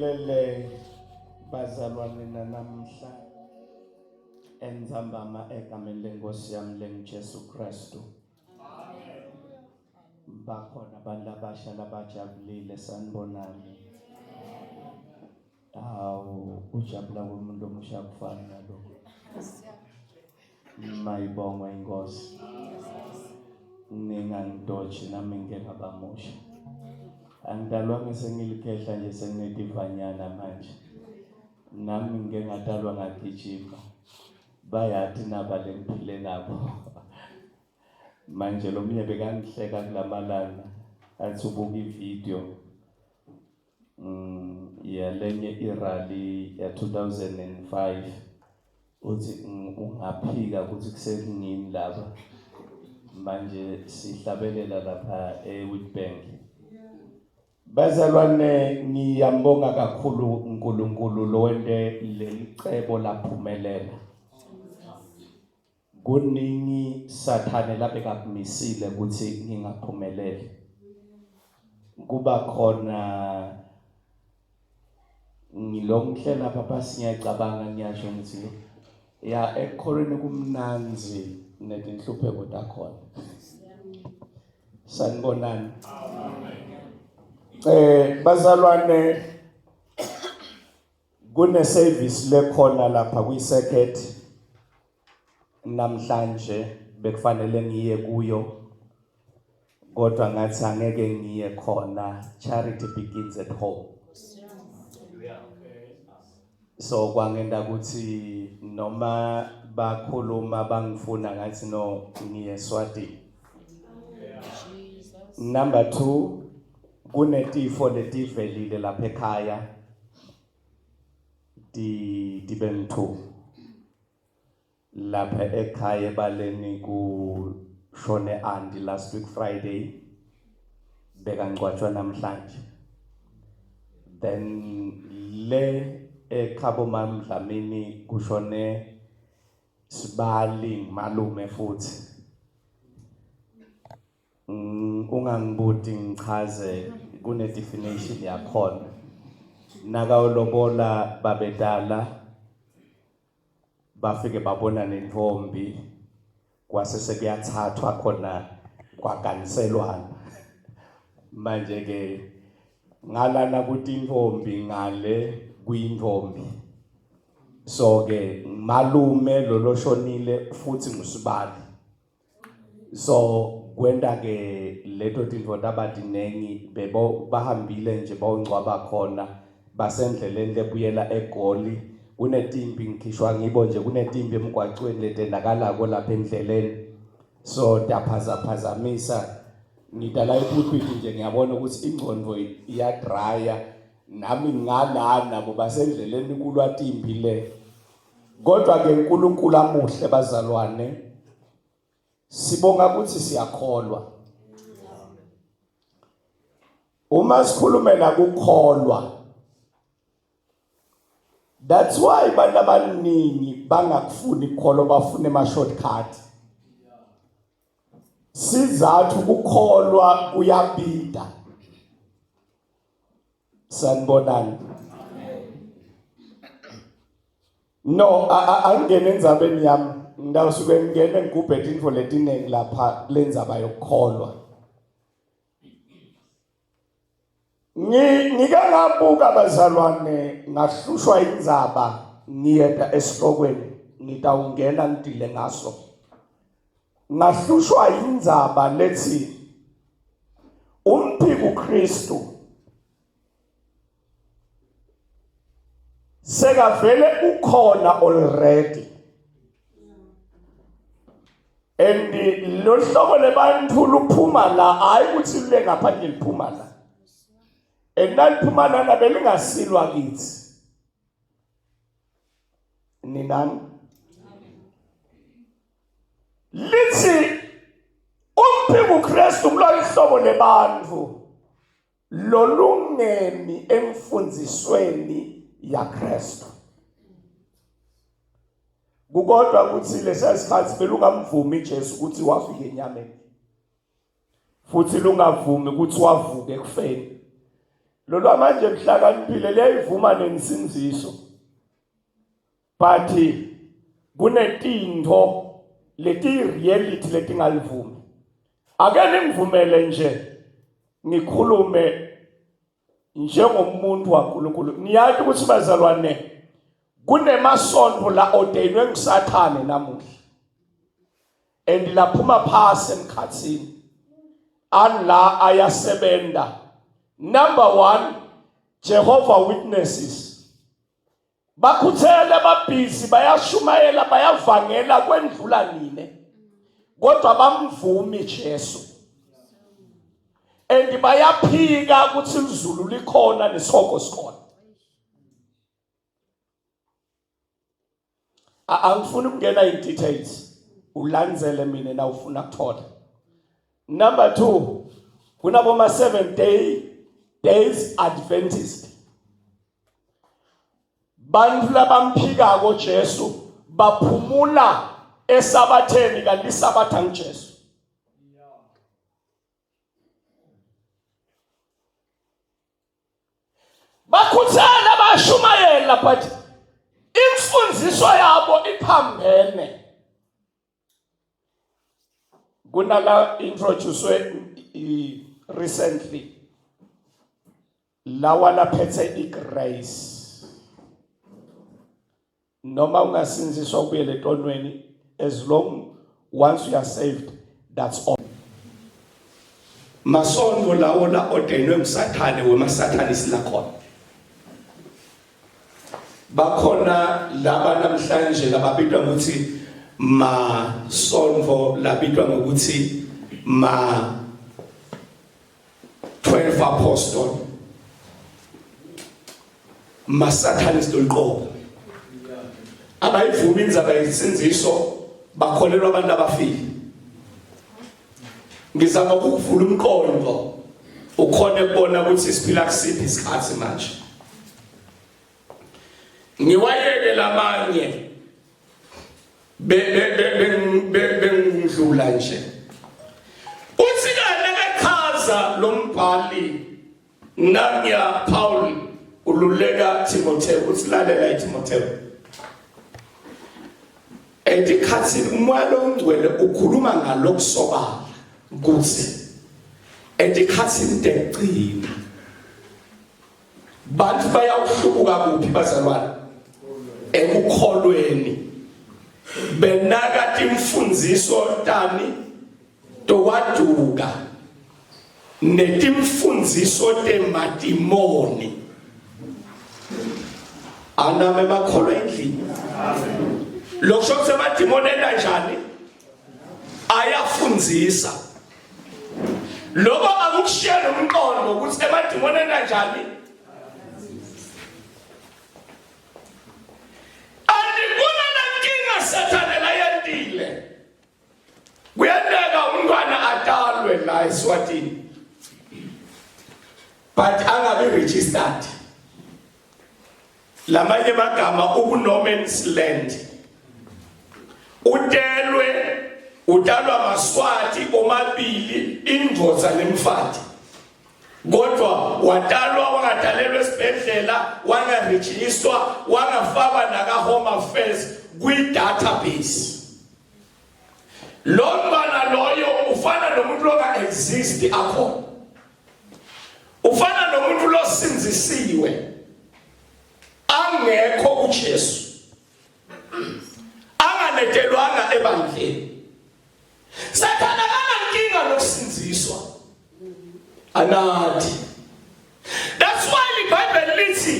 Nginibingelele bazalwane namhla enzambama egameni lenkosi yami lengiJesu Kristu. Amen. Bakhona abantu abasha labajabulile sanibonani. Hawu ujabula komuntu omusha kufani nalokho. Mayibongwe inkosi. Ningangidoji nami ngike ngabamusha. Angidalwanga sengilikhehla nje senginetivanyana manje. Nami ngike ngadalwa ngagijima. Bayathi naba lengiphile nabo. Manje lo mnye bekangihleka kulamalanga athi ubuka ivideo yalenye irally ya 2005 uthi ungaphika ukuthi kusekungini laba manje sihlabelela lapha eWitbank Bazalwane ngiyambonga kakhulu uNkulunkulu lowente lelicebo laphumelela Kuningi Sathane labekakumisile ukuthi ngingaphumeleli. Kuba khona ngilongihle lapha phasi ngiyacabanga ngiyasho ngithi ya ekukholweni kumnanzi netinhlupheko takhona. Sanibonani. Eh bazalwane Kune service lekhona lapha kwi circuit namhlanje bekufanele ngiye kuyo kodwa ngathi angeke ngiye khona charity begins at home so kwangenda ukuthi noma bakhuluma bangifuna ngathi no ngiye Swatini number 2 kunetifo letivelile lapha ekhaya ti tibe ngithu lapha ekhaya ebaleni kushone anti last week Friday bekangcwatshwa namhlanje then le ekhabo mamdlamini kushone sibali malume futhi Mm, ungangibuti ngichaze kune definition yakhona nakawulobola babedala bafike babona nentombi kwase sekuyathathwa khona kwaganiselwana manje ke ngalana kutintombi ngale kuyintombi so ke malume loloshonile futhi ngusibali so kwenta ke leto tintfo tabatinengi bebo bahambile nje bawungcwaba khona basendleleni lebuyela eGoli kunetimpi ngikhishwa ngibo nje kunetimpi emgwacweni letendakalako lapha endleleni so taphazaphazamisa ngidala ipulpit nje ngiyabona ukuthi ingqondo iyadraya nami ngala nabo basendleleni kulwa timpi le Kodwa ke uNkulunkulu amuhle bazalwane. Sibonga ukuthi siyakholwa. Uma sikhulumela kukholwa That's why abantu abaningi bangakufuni ukukholwa bafuna ama shortcut. Sizathu kukholwa kuyabida. Sanibonani. No, angingene endzabeni yami. Ngitawusuke ngingene ngigubhe tintfo letiningi lapha kulendzaba yokukholwa. Ngike ngabuka bazalwane ngahlushwa indzaba ngiyeta esihlokweni ngitawungena ngidile ngaso. Ngahlushwa indzaba lethi umphiko Kristu sekavele ukhona already and lo hlobo lebantu luphuma la hayi ukuthi lule ngaphandle liphuma la and naliphuma lana belingasilwa kithi ninami lithi umphiko uKristu kulolu lebantu lolungemi emfundzisweni yaKristu kukodwa ukuthi lesa sikhathi belungamvumi Jesu ukuthi wafika enyameni futhi lungavumi ukuthi wavuka ekufeni. Lolwamanje kuhlakaniphile liyayivuma nensindziso. But kunetintfo leti reality letingalivumi. Ake ningivumele nje ngikhulume njengomuntu waNkulunkulu. Niyazi ukuthi bazalwane kunemasonto la ordainwe nguSathane namuhla. And laphuma phasi emkhathini. Anla ayasebenta. Number 1 Jehovah Witnesses bakhuthele babhizi bayashumayela bayavangela kwendlula nine kodwa bamvumi Jesu and bayaphika ukuthi izulu likhona nesihogo sikhona angifuni ukungena in details ulandzele mina na ufuna kuthola number 2 kunabo ma 7 day days adventist Bantu labamphikako Jesu baphumula esabatheni kanti isabatha nguJesu. Bakhuthele bashumayela but imfundiso yabo iphambene. Kunala introduce recently lawa laphethe igrace noma ungasinziswa ubuyele etonweni as long once you are saved that's all masonto lawo la ordainwe ngusathane wemasathane silakhona bakhona laba namhlanje lababitwa ngokuthi masonto labitwa ngokuthi ma 12 apostle masathanist oluqobo abayivumi indzaba yesindziso bakholelwa abantu abafile ngizama ukuvula umqondo ukhone kubona ukuthi siphila kusiphi isikhathi manje ngiwayeke lamanye bengidlula nje uthi kane kachaza lo mbhali nangiya Paul ululeka Timotheo uthi lalela iTimotheo etikhathini umoya longcwele ukhuluma ngalokusobala ukuthi etikhathini tekugcina Bantu bayawuhlubuka kuphi bazalwane? Ekukholweni. Benaka timfundziso tani tokwaduka netimfundziso temadimoni. Aname bakholwa endlini. Lokho ukuthi amadimoni enda njani? Ayafundzisa. Lokho akukushiya nomqondo ukuthi emadimoni enda njani. Andikuna nankinga sathane layentile. Kuyenteka umntwana atalwe la eSwatini. But angabi registered. Lamanye amagama uku no man's land. Utelwe utalwa maswati omabili indvodza nemfati. Kodwa watalwa wangatalelwa esibhedlela wangarejistwa wangafakwa naka Home Affairs kwi database. Lo mntwana loyo ufana nomuntu longa exist akhona. Ufana nomuntu losinzisiwe angekho kuJesu. Anganetelwanga ebandleni. Sathana akanankinga nokusinziswa. Anathi. That's why iBhayibheli lithi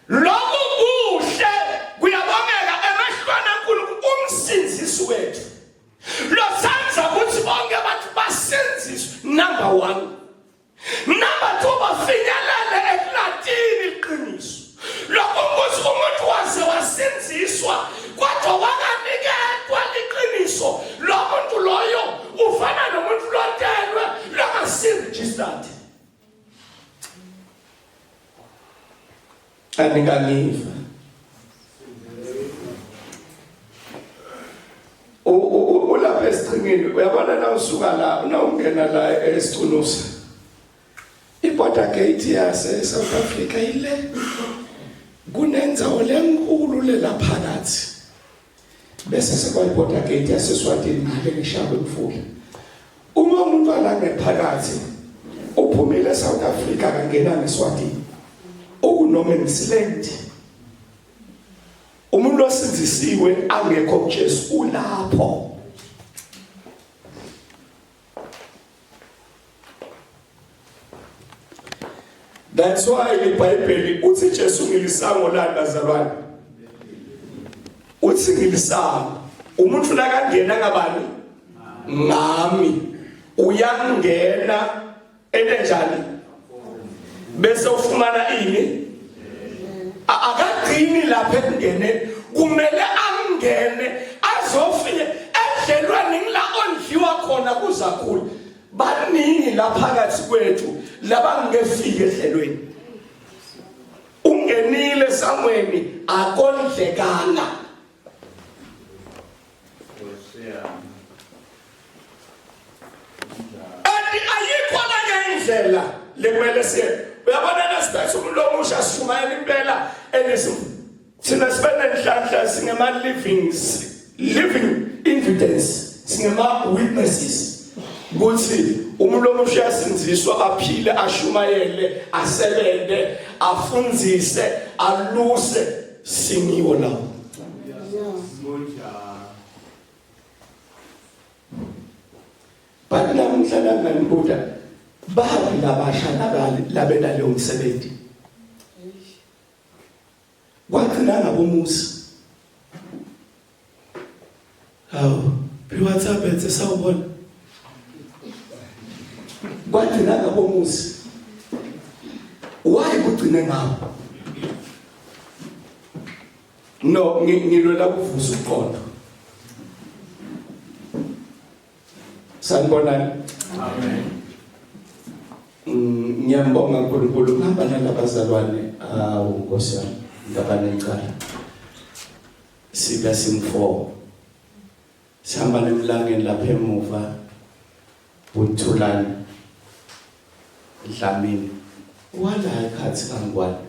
lokhu kuhle kuyabongeka emehlweni kaNkulunkulu umsinzisi wethu. Losenza ukuthi bonke abantu basinziswe number 1. Number 2 bafinyelele ekulatini iqiniso. Lokho ukuthi umuntu waze wasinziswa kodwa wanganiketwa liqiniso lo muntu loyo ufana nomuntu lotelwe longasi-registered. Aningangiva. Ulapha esiqhingini uyabona na usuka la una ungena la esicunusa. Iborder gate yase South Africa ile kunendzawo lenkulu lelaphakathi bese sekwayiborder gate yaseSwatini ngale ngishaye umfula uma umuntu alangephakathi uphumile eSouth Africa akangena ngeSwatini ukunoma land umuntu osinzisiwe angekho kuJesu ulapho That's why iBhayibheli uthi Jesu ngilisango lani bazalwane. Uthi ngilisango. Umuntu nakangena ngabani? Ngami. Uyangena ente njani? Bese ufumana ini? Akagcini lapha ekungeneni, kumele angene azofike edlelweni ngila ondliwa khona kuzakhulu. Baningi la phakathi kwethu labangefike ehlelweni. Ungenile esangweni akondlekanga. And ayikho lanye indlela lekumele siye. Uyabona nasibethe umuntu omusha sishumayela impela and Thina sibe nenhlanhla singema living living evidence singema witnesses ukuthi umuntu omusha uyasinziswa aphile ashumayele asebenze afundzise aluse singiwo lawo But namuhla nanganibuta baphi labasha labenta leyo msebenzi Kwagcina ngabomuzi. Hawu, WhatsApp ethe sawubona. Kwagcina ngabomuzi. Why kugcine ngawo? No, ngilwela kuvusa uqondo. Sanibonani. Amen. Mm, ngiyambonga uNkulunkulu ngihamba nalabazalwane awu Nkosi yami ngaba necala. Sibe sim4. Sihamba nemlangeni lapha emuva uThulani Dlamini wala ekhathi kangwane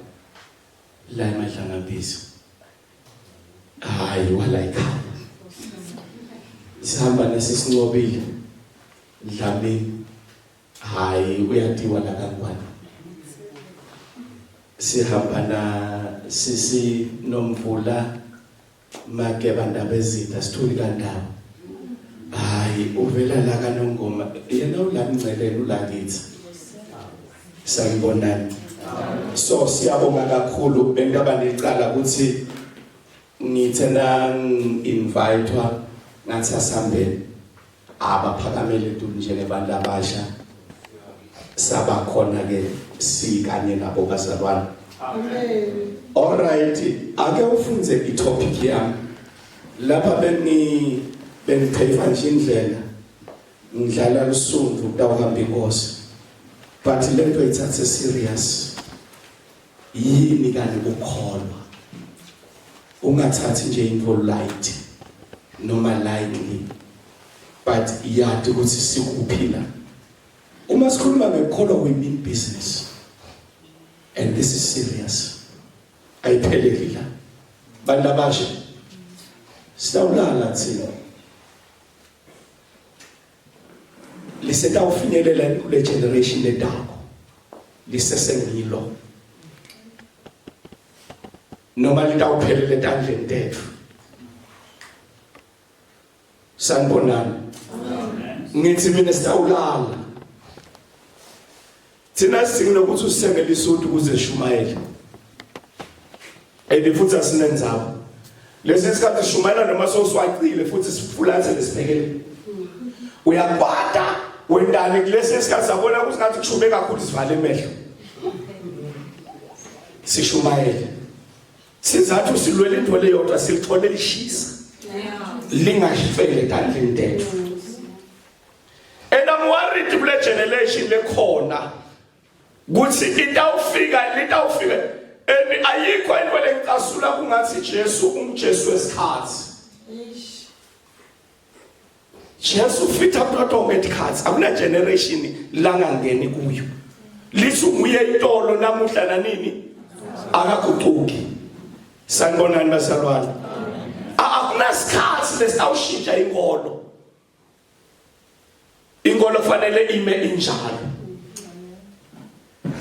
la emadlangabizo hayi wala ekhaya sihamba nesisinqobile Dlamini hayi uyatiwa la kangwane sihamba na sisi nomvula Mageba Ndabezitha sithuli kandaba hayi uvela la kanongoma yena ulamncelela ulakithi sanibonani so siyabonga kakhulu bengaba necala ukuthi ngithe na invitewa ngathi asihambeni abaphakamele etulu njengebantu abasha saba khona ke sikanye nabo bazalwane amen all right ake ufunze itopic yami lapha bengi bengipheva nje indlela ngidlala lusundu kutawuhamba inkosi but lento ithathe serious yini kanti ukukholwa ungathathi nje into light noma lightly but yati ukuthi sikuphi la uma sikhuluma ngekukholwa we mean business and this is serious ayipheleli la bantu abasha sitawulala thina lisetawufinyelela kule generation ledako lisesengilo noma litawuphelela etandleni tetfu sanibonani ngithi mina sitawulala thina sidinga nokuthi usisengele isudu ukuze sishumayele and futhi asinenzaba lesi sikhathi sishumayela noma soswacile futhi sifulathele sibhekele uyakwata wendani kulesi sikhathi sabona ukuthi ngathi kushume kakhulu sivale emehlo sishumayele sizathu silwela into leyodwa silithole lishisa lingashifele etandleni tethu and i'm worried kule generation lekhona kuthi itawufika litawufika and ayikho into lengicasula kungathi Jesu umJesu wesikhathi Jesu ufitha kuto tonke tikhatsi akuna generation langangeni kuyo. Lithi nguye itolo namuhla nanini akaguquki. Sanibonani bazalwane. Akunasikhathi lesawushintsha inkolo. Inkolo fanele ime injalo.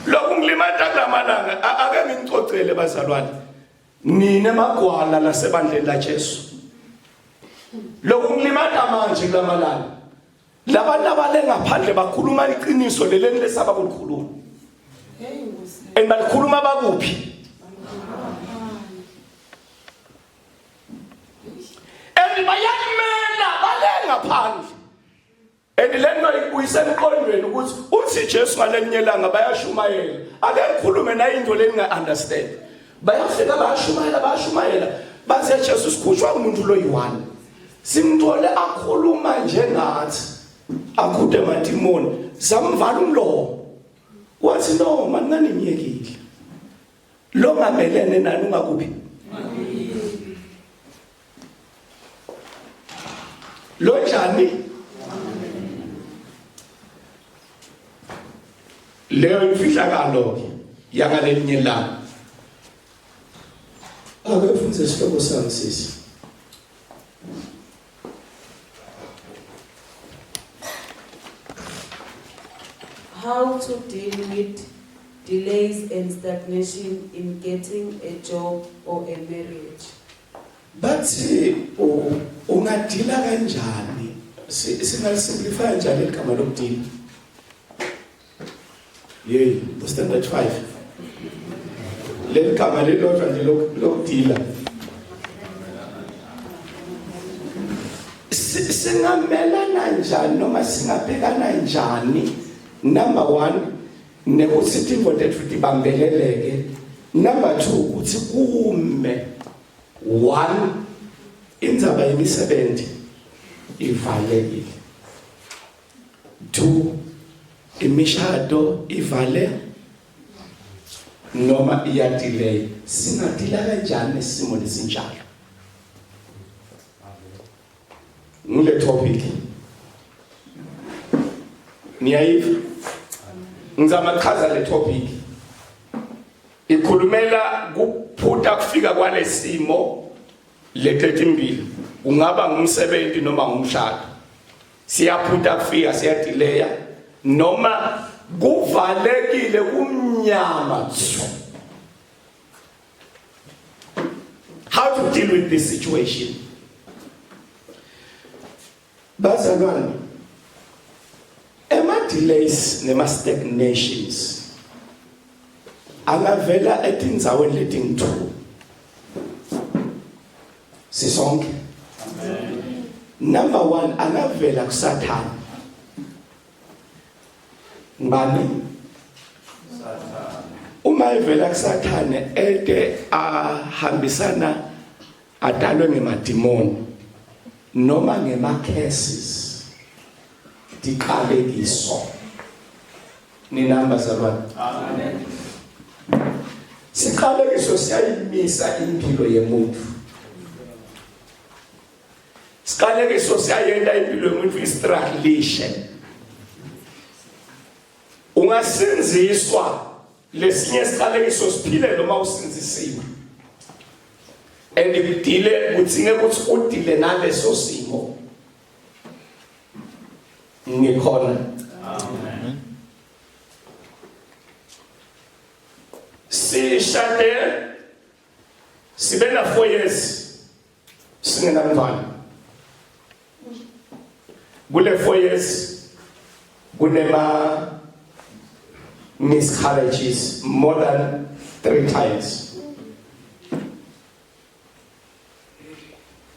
Lokhu ngilimata kulamalanga ake nginicocele bazalwane. Nina magwala lasebandleni la Jesu. Lokhu ngilimata manje kulamalanga. Labantu abale ngaphandle bakhuluma iqiniso leleni lesaba kulikhuluma. And balikhuluma bakuphi? And bayakumela bale ngaphandle. And lento ikubuyisa emqondweni ukuthi uthi Jesu ngalelinye ilanga bayashumayela. Ake ngikhulume naye into leninga understand. Bayafika bayashumayela bayashumayela baze Jesu sikhutshwa umuntu lo yi-one. Simthole akhuluma njengathi akhude madimoni samvala umlomo. Wathi no mancane ngiyekile. Lo ngamelene nani ungakuphi? Lo njani? Leyo imfihlakalo ke yangalelinye ilanga. Ake ufunze isihloko sami sisi. How to deal with delays and stagnation in getting a job or a marriage. Bathi ungadila kanjani? Singalisimplify kanjani igama lokudila? Yey, standard 5. Leli gama lelodwa nje lokudila. Singamelana njani noma singabhekana njani? Number 1 nekuthi tintfo tetfu tibambeleleke. Number 2 ukuthi kume. 1 indzaba yemisebenzi ivalekile. 2 imishado ivale noma iyadelay singadila kanjani nesimo lesinjalo ngile topic niyayiva ngizama chaza le topic ikhulumela kuphuta kufika kwalesimo letetimbili ungaba ngumsebenzi noma ngumshado siyaphutha kufika siyadileya noma kuvalekile kumnyama how to deal with this situation bazalwane ema delays nema stagnations angavela etindzaweni letingu-2 sisonke amen number 1 angavela kusathane ngibani uma evela kusathane ede ahambisana adalwe ngemadimoni noma ngema curses diqalekiso Ninamba bazalwane. Amen. Siqalekiso siyayimisa impilo yemuntu. Siqalekiso siyayenda impilo yomuntu istruglishe. Ungasinziswa lesinye isiqalekiso siphile noma usinzisiwe. And kudile kudzinge ukuthi udile naleso simo. Ngikhona. Amen. Sishade sibe na 4 years singenamntwana. Kule 4 years kunema miscarriages more than 3 times.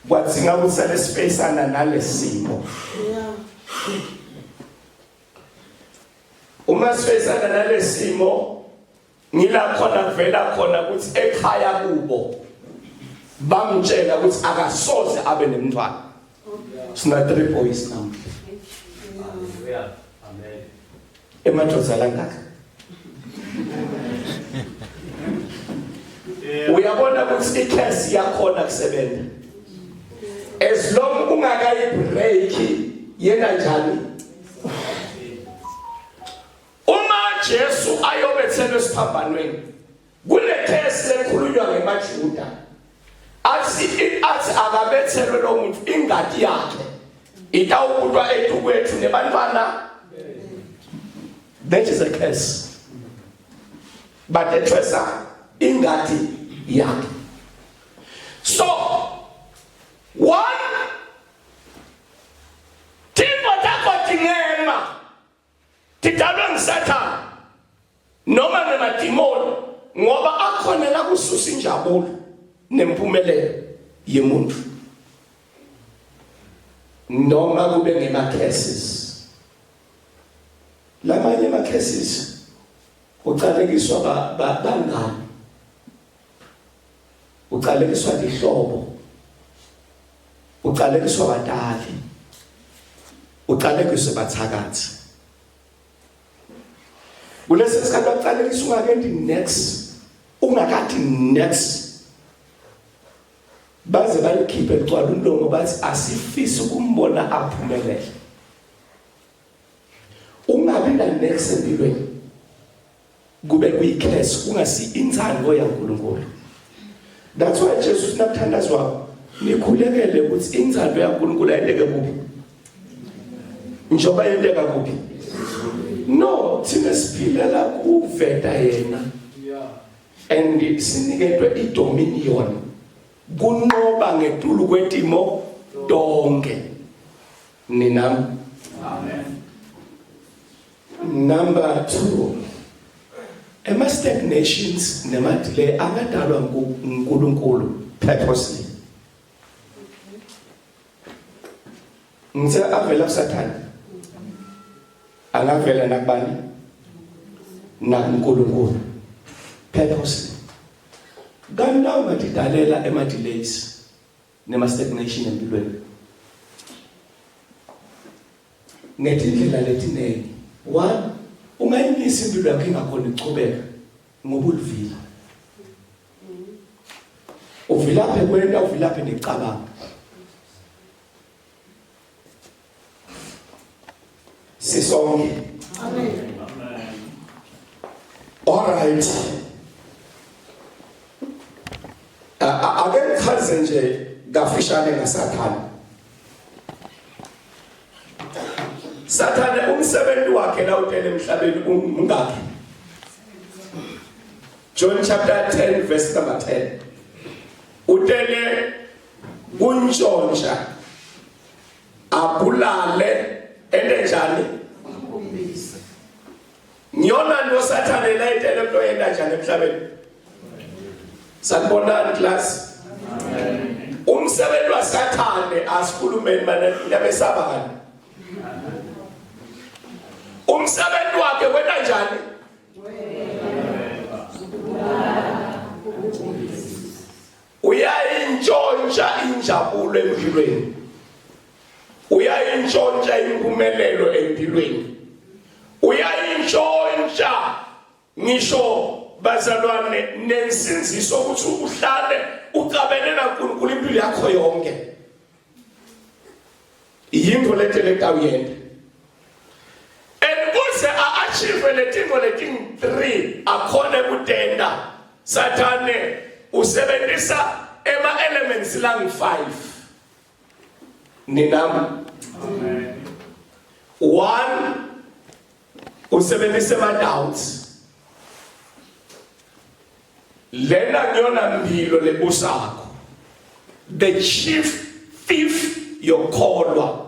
Kwadzinga ukuthi sale sifeyisana nalesimo. Yeah. Uma sifeyisana nalesimo ngila khona kuvela khona ukuthi ekhaya kubo bamtshela ukuthi akasoze abe nemntwana. Sina three boys now. Hallelujah. Amen. Emadoda langaka. Uyabona ukuthi icurse yakhona kusebenza. As long ungakayi break yena njani? Uma Jesu ayobethelwe esiphambanweni kunekhesi lekhulunywa ngemaJuda athi athi akabethelwe lo muntu ingati yakhe itawubutwa etukwethu nebantwana. That is a curse, but ethwesa ingati yakhe. So one, tintfo takho tingema tidalwe ngusathane noma nemadimoni, ngoba akhona la kususa injabulo nempumelelo yemuntu, noma kube ngema cases. Lamanye ama cases ucalekiswa bangani, ucalekiswa dihlobo, ucalekiswa batali, ucalekiswe bathakathi. Kulesi sikhathi bacalekisa ungakendi next, ungakathi next, baze balikhiphe licwala umlomo bathi asifisi ukumbona aphumelele. Ungabi na next empilweni, kube kuyikhesi kungasi inthando yaNkulunkulu. That's why Jesu sinakuthandazwa nikhulekele ukuthi inthando yaNkulunkulu ayendeke kuphi, njengoba yenteka kuphi. No, thina siphilela kuveta yena and siniketwe idominion kunqoba ngetulu kwetimo tonke. Ninami? Amen. Number 2, ema stagnations nema delay angadalwa nguNkulunkulu purposely. Ngithe avela kuSathane, angavela nakubani? NakuNkulunkulu purposely. Kanti nawe ungadidalela ema delays nema stagnation empilweni ngetindlela letiningi. One, ungayimisa impilo yakho ingakhona ukuchubeka ngoba ulivila, uvilaphe kwenta, uvilaphe necabanga. Sisonke? Amen. All right, ake ngichaze nje kafishane ngaSathane. Sathane umsebenzi wakhe la utele emhlabeni ungakhi? John chapter 10 verse number 10. Utele kuntshontsha, abulale, ente njani? Ngiyona nto sathane la etele into yenda njani emhlabeni. Sanibonani class. Umsebenzi waSathane, asikhulumeni mana, niyabesaba kani? Umsebenzi wakhe wena njani? Uyayintshontsha injabulo empilweni, uyayintshontsha impumelelo empilweni, uyayintshontsha ngisho bazalwane nensinziso ukuthi uhlale ucabene naNkulunkulu impilo yakho yonke. Yintfo letele tawuyenta and kuze a-achieve letintfo letingu-3 akhone kutenta, Sathane usebenzisa ema-elements langu-5. Ninami? One, usebenzisa ema-doubts. Lena kuyona mpilo lebusakho, the chief thief yokholwa.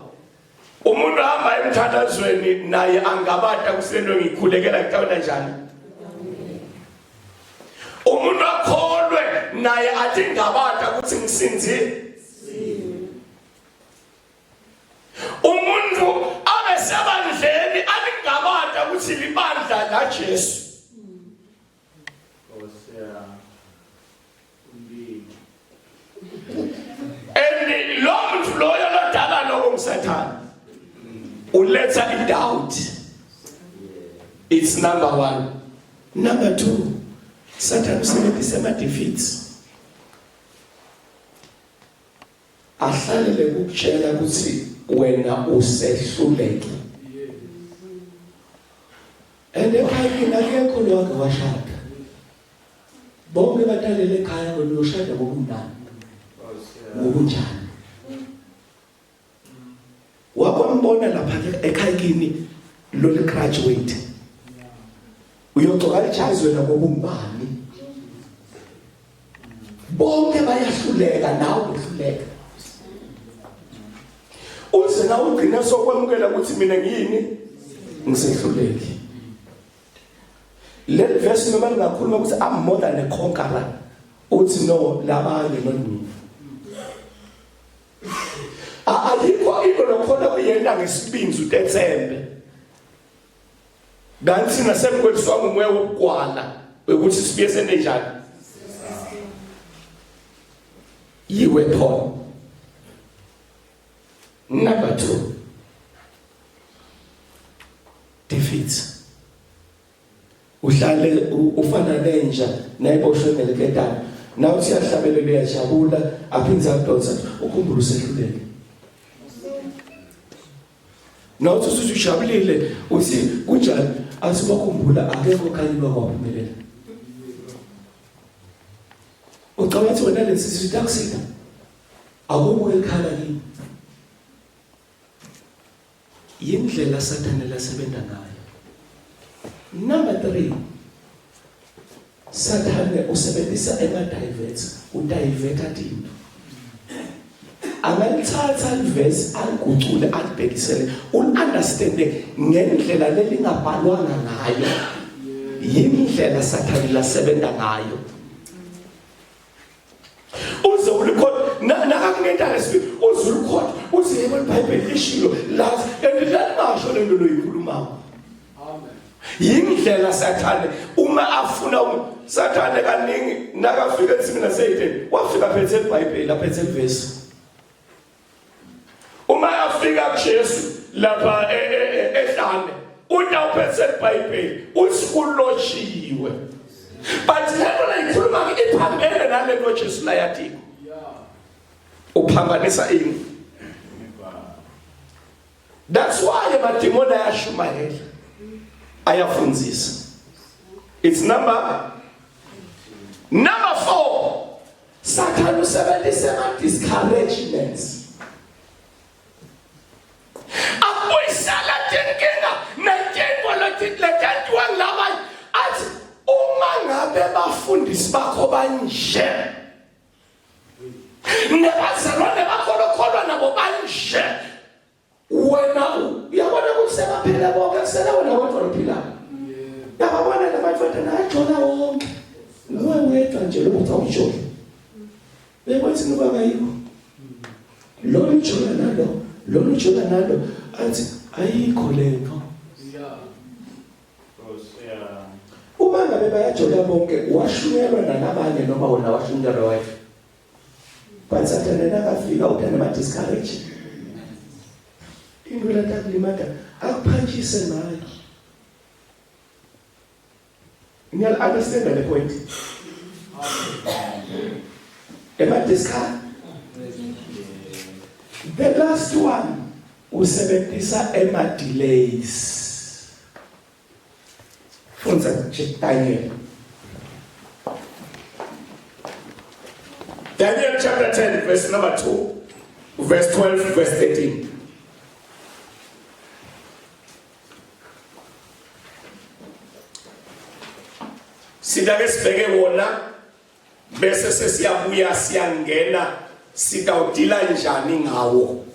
Umuntu ahamba emthandazweni naye angabata kusento ngikhulekela ngitawona njani. Umuntu akholwe naye athi ngabata ukuthi ngisinzi. Umuntu abe sebandleni alingabata ukuthi libandla la Jesu. And lo muntu loyo lodala lokho ngisathana uletha i-doubt. It's number one. Number two, Satan usebenzisa ama-defeats ahlalele kukutshela ukuthi wena usehluleki. And ekhaya kini akekho lowake washada. Bonke batalele ekhaya wena uyoshada ngokumnandi. Ngokunjani? Wakwambona lapha ekhaya kini lolu graduate. Uyogcoka lijazi wena ngoba ungubani? Bonke bayahluleka nawe uhluleka. Uze na ugcine sokwamukela ukuthi mina ngiyini? Ngisehluleki. Leli verse noma lingakhuluma ukuthi I'm more than a conqueror. Uthi no labanye not me. Ayikho into lokhona kuyenta ngesibindi utethembe. Kanti thina semkweliswa ngumoya wokugwala ukuthi sibuye sente njani? Yi-weapon. Number 2. Defeat. Uhlale ufana nenja nayiboshwe ngeliketane. Nawe usiyahlabelela uyajabula aphinde akudonsa ukhumbule usehluleke. Nawe uthi usujabulile uthi kunjani athi bakhumbula akekho khanyilwa kwaphumelela. Ucabanga ukuthi wena lesi sitakusida akubuke ekhala kimi. Yindlela Sathane lasebenza ngayo. Number 3. Sathane usebenzisa ema diverts, udiverta tinto. Angalithatha livesi aligucule alibhekisele ul-understande ngendlela lelingabhalwanga ngayo. Yindlela Sathane lasebenza ngayo. Uze ulikhona nakakunenta lesibili uze ulikhona uze yebo iBhayibheli lishilo lathi and lalingasho lento loyikhulumako. Amen. Yindlela Sathane uma afuna Sathane kaningi nakafika ensimini yaseEden wafika phethe iBhayibheli aphethe ivesi. Uma afika kuJesu lapha e, e, e, ehlane utawuphethe iBhayibheli uthi kulotshiwe. But lento leyikhuluma iphambene nalento Jesu layatiko. Uphambanisa ini? That's why amadimoni ayashumayela. Ayafundzisa. It's number 4. Sathane usebenzisa ama discouragements. Akubuyisela tinkinga nenkingo letentiwa laba athi uma ngabe bafundisi bakho banje nebazalwane bakho lokholwa nabo banje wena uyabona ukuthi sebaphele bonke kusele wena wedwa lophilayo yababona la madodana ajola wonke nguwe wedwa nje lokuthi awujoli bekwathi ngoba kayikho lona ujola nalo lona ujola nalo athi ayikho lento uma ngabe bayajola bonke washunyelwa nalabanye noma wena washunyelwa wedwa But Sathane nakafika uthanda ma discourage. Into latakulimata akuphantshise ngayo. Ngiyal understand the point. Ema discourage. The last one usebenzisa ema delays. Fundza nje Daniel. Daniel chapter 10 verse number 2 verse 12 verse 13. Sida ke sibheke wona bese sesiyabuya siyangena sitawudila njani ngawo.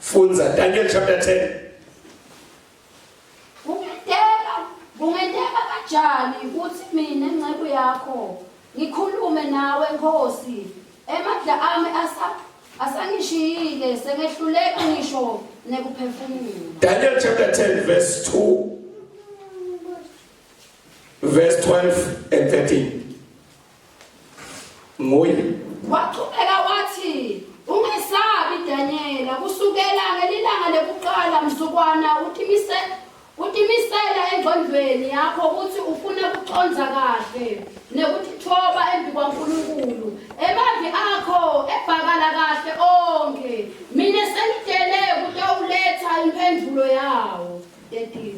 Fundza Daniel chapter 10 Kungenteka, kungenteka kanjani kutsi mine nceku yakho ngikhulume nawe Nkhosi? Emandla ami asa asangishiyile sengehluleka ngisho nekuphefumula. Daniel chapter 10 verse 2 verse 12 and 13. Nguye. Waqhubeka wathi, Ungesabi Danyela, kusukela ngelilanga lekuqala mzukwana utimise utimisela engqondweni yakho ukuthi ufuna kucondza kahle nekutitfoba embi kwaNkulunkulu. Emavi akho evakala kahle onkhe. Mine sengitele kutawuletha imphendvulo yawo. 13.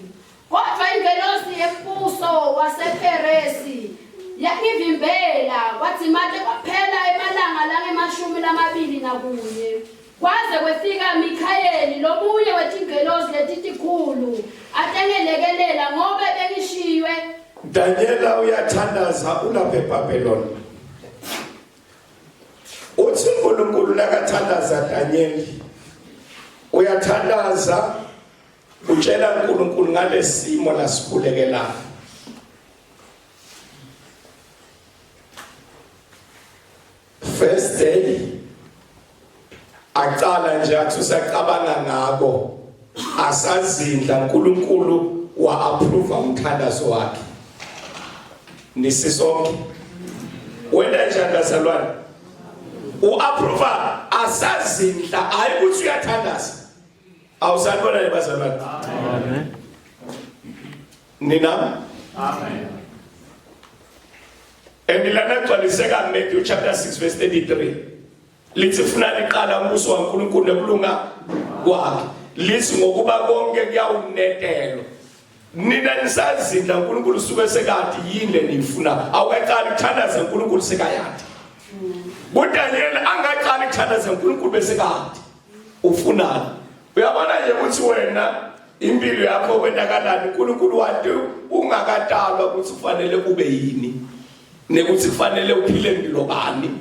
Kodvwa ingelosi yembuso wasePheresi yangivimbela, kwadzimate kwaphela emalanga langemashumi lamabili nakunye. Kwaze kwefika Mikhayeli, lomunye wetingelosi letitikhulu, atengelekelela ngobe bengishiywe. Danyela uyathandaza ulapha eBhabheloni. Uthi uNkulunkulu nakathandaza Danyeli uyathandaza utshela uNkulunkulu ngalesimo lasikhulekelayo. First day acala nje athi usacabanga ngako asazindla uNkulunkulu wa approve umthandazo wakhe nisisonke wena njani bazalwane u-approve asazindla hayi ukuthi uyathandaza awusanibona le bazalwane Amen. nina Amen. And lana gcwaliseka Matthew chapter 6 verse 33. Lithi funa liqala umbuso waNkulunkulu nokulunga kwakhe. Lithi ngokuba konke kuyawunetelwa. Nina nisazindla uNkulunkulu usuke sekade yini le niyifuna. Awukaqali ukuthandaza uNkulunkulu sekayadi. KuDaniel angaqali ukuthandaza uNkulunkulu bese kade. Ufunani? Uyabona nje ukuthi wena impilo yakho kwendakalani uNkulunkulu wathi ungakatalwa ukuthi ufanele ube yini nekuthi kufanele uphile impilo bani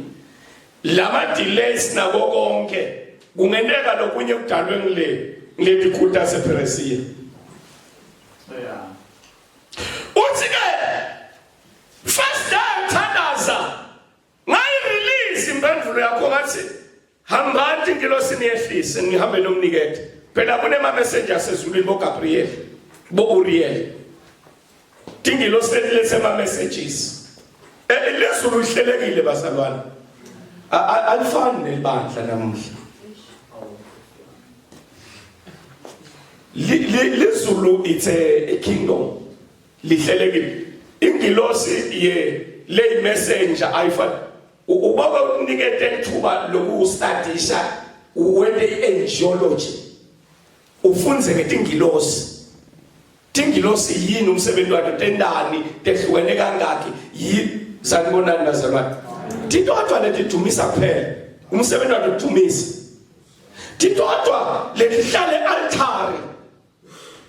lama delays nako konke kungenteka lokunye kudalwe ngile ngileti khuta sePheresiya Yeah. uthi ke first time thandaza Ngayirelease impendulo yakho ngathi hambani ingilosi niyehlise nihambe nomnikete. Phela kunema messengers ezulwini bo Gabriel, bo Uriel. Tingilosi letilethe ama messages. Eh, lezulu lihlelekile bazalwane. Alifani nelibandla namuhla. Lizulu it's a kingdom. Lihlelekile. Ingilosi ye lay messenger ayifani ubaba unikete ithuba lokustadisha wente i-angiology ufunze ngetingilosi tingilosi yini umsebenzi wato tendani tehlukene kangaki yini sanibonani bazalwane titodwa letidumisa kuphela umsebenzi wato kudumisa titodwa letihlale altare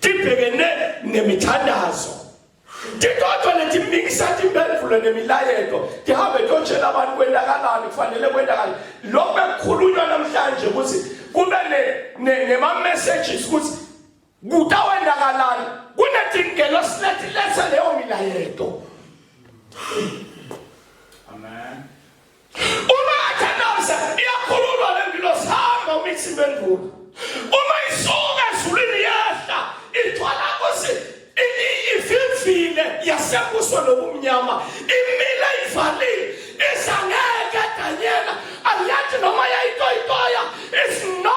tibhekene nemithandazo titodwa letimikisa timphendvulo nemilayeto tihambe totshela abantu kwendakalani kufanele kwendakala lokhu bekukhulunywa namhlanje ukuthi kube nema-messages ukuthi kutawendakalani kunetingelosi letiletha leyo milayeto Amen. Uma athandaza iyakhululwa le ngilosi hamba umitha impendulo. Uma isuka ezulwini yehla ithwala ukuthi ivivile yasembuso nobumnyama imile ivalile isangeke Daniela ayathi noma yayitoyitoya is no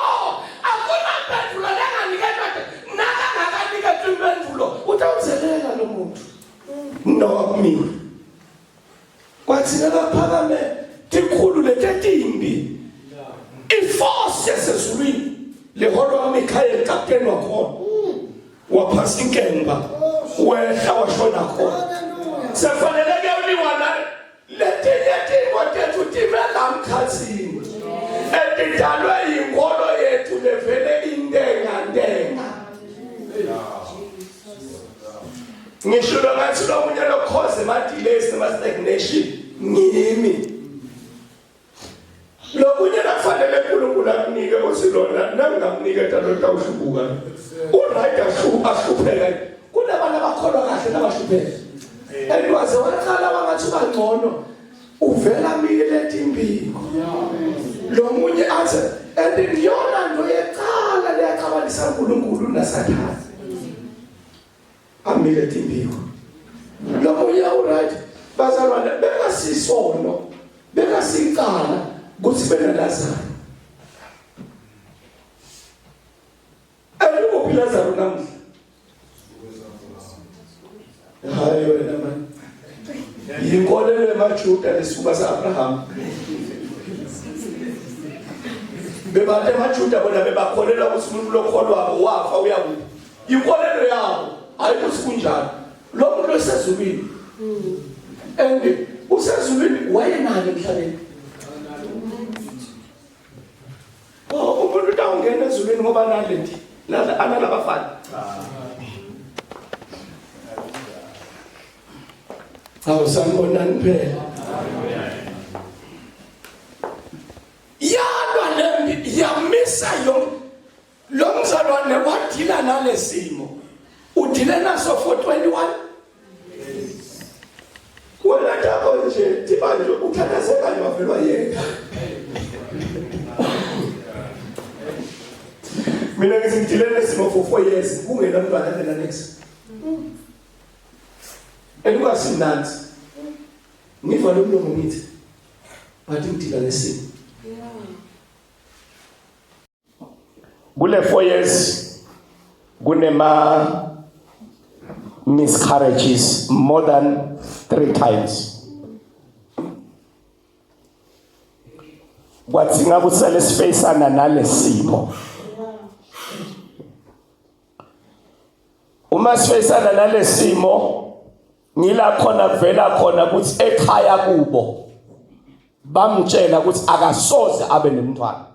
akunampendulo lenganiketwa nakangakaniketwa impendulo utawuzelela lo muntu no mina Kwathi nakaphakame tikhulu letetimbi iforce yasezulwini leholwa uMikhayeli kapteni wakhona waphasa inkemba wehla washona khona sefanele kuyawuliwa la letinye timo tethu time la mkhathini etidalwe yinkolo yethu levele intengantenga ngisho ngathi lomunye lokhoze ema-delays nema-stagnation ngimi lokunye nakufanele uNkulunkulu akunike uthi lona nangingamniketa lo tawuhlubuka uright ahlupheka kunabantu abakholwa kahle nabahlupheka and waze waqala wangathi ubangcono uvela mile timbiko lo munye athi and ngiyona nto yecala leyaxabanisa uNkulunkulu naSathane amile timbiko lo munye uright bazalwane bekasisono bekasicala kuthi bena Lazaro Ayikuphi Lazaro namuhla? Hayi wena mani. Yinkolelo yemaJuda lesifuba saAbraham. Bebantu emaJuda bona bebakholelwa ukuthi umuntu lokholwako wafa uyakuphi. Inkolelo yabo. Hayi ukuthi kunjalo. Lo muntu osezulwini. And usezulwini wayenani emhlabeni? Oh, umuntu utawungena ezulwini ngoba nalenti. Nala analabafana. Awu sanibonani phela. Yalwa lempi yamisa yonke lo mzalwane wadila nalesimo. Udile naso for 21 Wena takho nje tiba nje uthandazeka nje wavelwa yena. Mina ngithi ngidile nesimo for 4 years kungena mntwana ngena next. Engasinanzi. Ngivala umlomo ngithi but ngidila nesimo. Kule 4 years kunema miscarriages more than 3 times. Kwadzinga kusele sifeyisana nalesimo. Uma sifeyisana nalesimo ngila khona kuvela khona ukuthi ekhaya kubo bamtshela ukuthi akasoze abe nemntwana.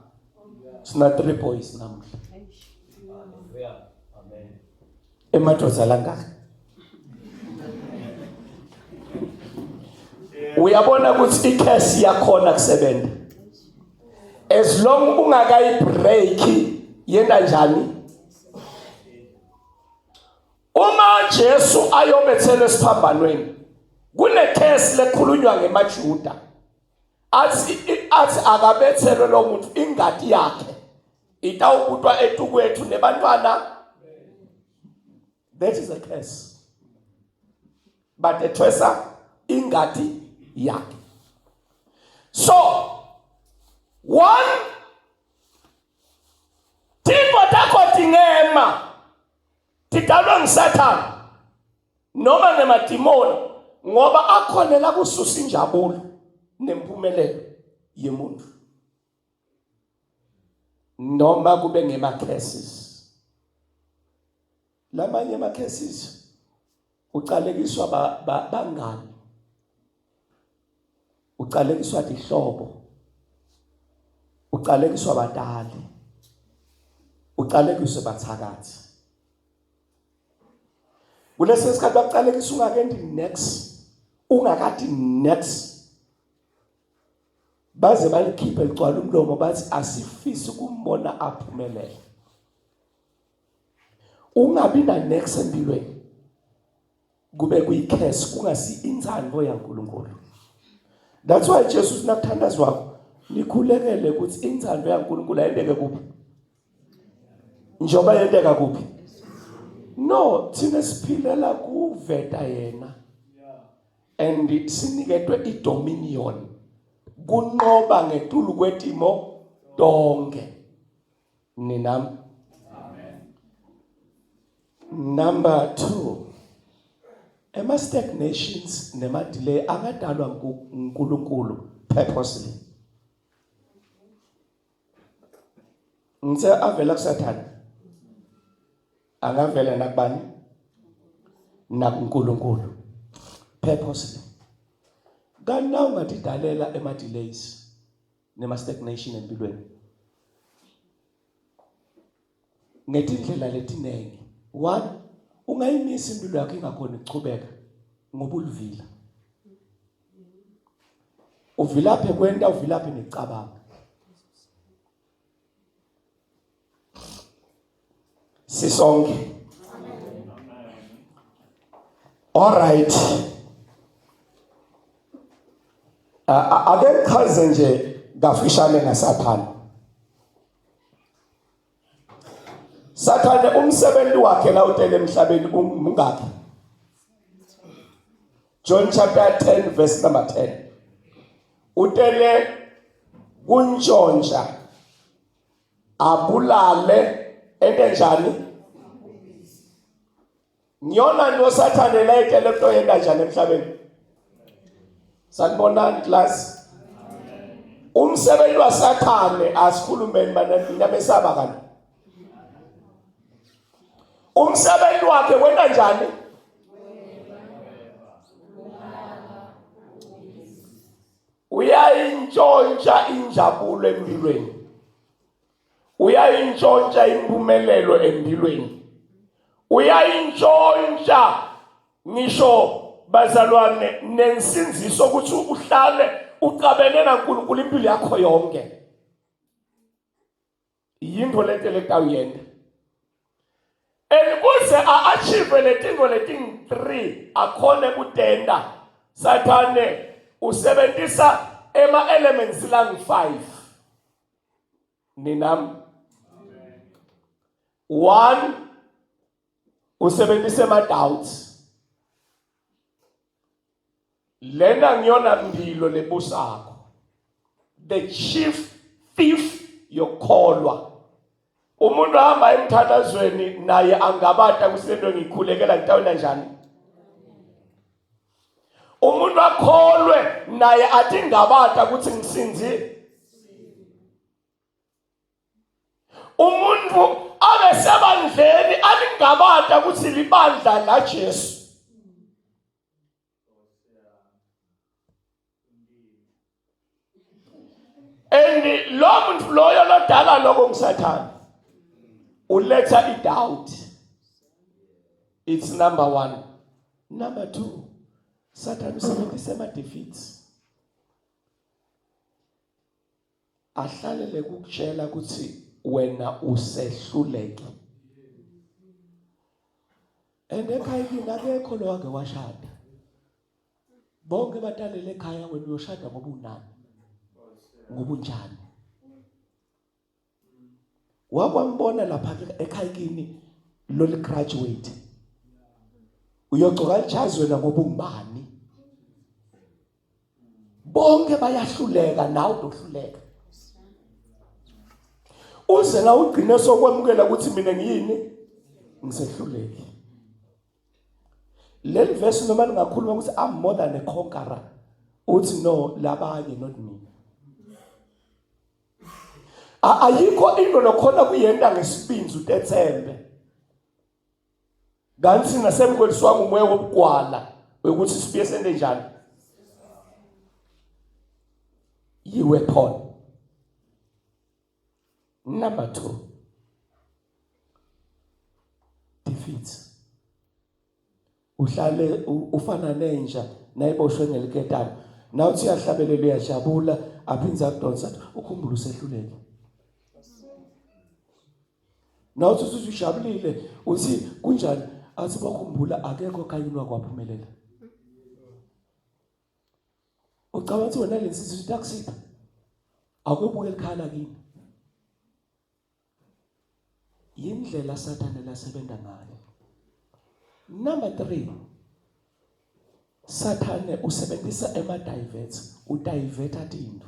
Sina 3 boys namuhla. Emadoda langaka. Uyabona ukuthi icurse yakhona kusebenza. As long ungakayi break yenda njani? Uma Jesu ayobethelwa esiphambanweni kunecase lekhulunywa ngemaJuda athi athi akabethelwe lo muntu ingati yakhe itawubutwa etukwethu nebantwana. That is a curse, but ethwesa ingati yakhe. So one Tintfo takho tingema tidalwe nguSathane noma ngemadimoni ngoba akhonela kususa injabulo nempumelelo yemuntu noma kube ngema curses. Lamanye ama cases ucalekiswa bangani, ucalekiswa tihlobo, ucalekiswa batali, ucalekiswe bathakathi. Kulesi sikhathi bakucalekisa ungakendi next, ungakadi next, baze balikhiphe ligcwala umlomo bathi asifisi ukumbona aphumelela. Ungabi na next empilweni kube kuyi-curse kungasi inthando yaNkulunkulu. That's why Jesu sinakuthandazwako nikhulekele ukuthi inthando yaNkulunkulu ayenteke kuphi, njengoba yenteka kuphi. No, thina siphilela kuveta yena and siniketwe idominion kunqoba ngetulu kwetimo tonke. Ninam. Number 2. Ema stagnations nema delay angadalwa nguNkulunkulu purposely. Ngithe avela kuSathane. Angavela nakubani? NakuNkulunkulu. Purposely. Kanti na ungadidalela ema delays nema stagnation empilweni ngetindlela letinengi. One, ungayimisa impilo yakho ingakhona ukuchubeka ngoba ulivila. Uvilaphe kwenta, uvilaphe necabanga. Sisonke. All right. Ake ngichaze nje kafishane ngaSathane. Sathane umsebenzi wakhe la utele emhlabeni ungakhi? John chapter 10 verse number 10. Utele kuntshontsha abulale ente njani? Ngiyona nto sathane la etele into yenda njani emhlabeni? Sanibonani class. Umsebenzi waSathane asikhulumeni bana mina besaba kanti. Umsebenzi wakhe wena njani? Uyayintshontsha injabulo empilweni. Uyayintshontsha impumelelo empilweni. Uyayintshontsha ngisho bazalwane nensindziso ukuthi uhlale ucabene naNkulunkulu impilo yakho yonke. Yintfo lento letawuyenta. And kuze a-achieve letintfo letingu-3 akhone kutenta Sathane usebentisa ema-elements langu-5 ninami one usebenzisa ema-doubts lena ngiyona mpilo lebusako the chief thief yokukholwa umuntu ahamba emthandazweni naye angabata ukuthi lento ngiyikhulekela ngitawena njani umuntu akholwe naye athi ngabata ukuthi ngisinzile umuntu abe sebandleni alingabata ukuthi libandla la Jesu and lo muntu loyo lodala lokho ngisathana uletha i-doubt it's number one number two sathane usebenzisa ama-defeats ahlalele kukutshela ukuthi wena usehluleki and ekhaya kini akekho lo wake washada bonke batalele ekhaya wena uyoshada ngoba unani ngoba unjani wakwambona lapha ekhaya kini loli graduate uyogcoka lichazi wena ngoba ungubani bonke bayahluleka nawe udohluleka uze la ugcine sokwamukela ukuthi mina ngiyini ngisehluleki leli verse noma lingakhuluma ukuthi I'm more than a conqueror uthi no labanye not mina ayikho into lokhona kuyenta ngesibinzi utethembe kanti thina semkweliswa ngumoya wobugwala ukuthi sibuye sente njani yi-weapon number 2 defeat uhlale ufana nenja nayiboshwe ngeliketane nawe uthi uyahlabelela uyajabula aphinde akudonsa ukhumbule usehluleke Nawe uthi usujabulile uthi kunjani athi bakhumbula akekho khayini wakwaphumelela. Ucabanga ukuthi wena lensizwa itakusipha akubuke likhala kini. Yindlela sathane lasebenza ngayo. Number 3 Sathane usebenzisa ema diverts, udivert tinto.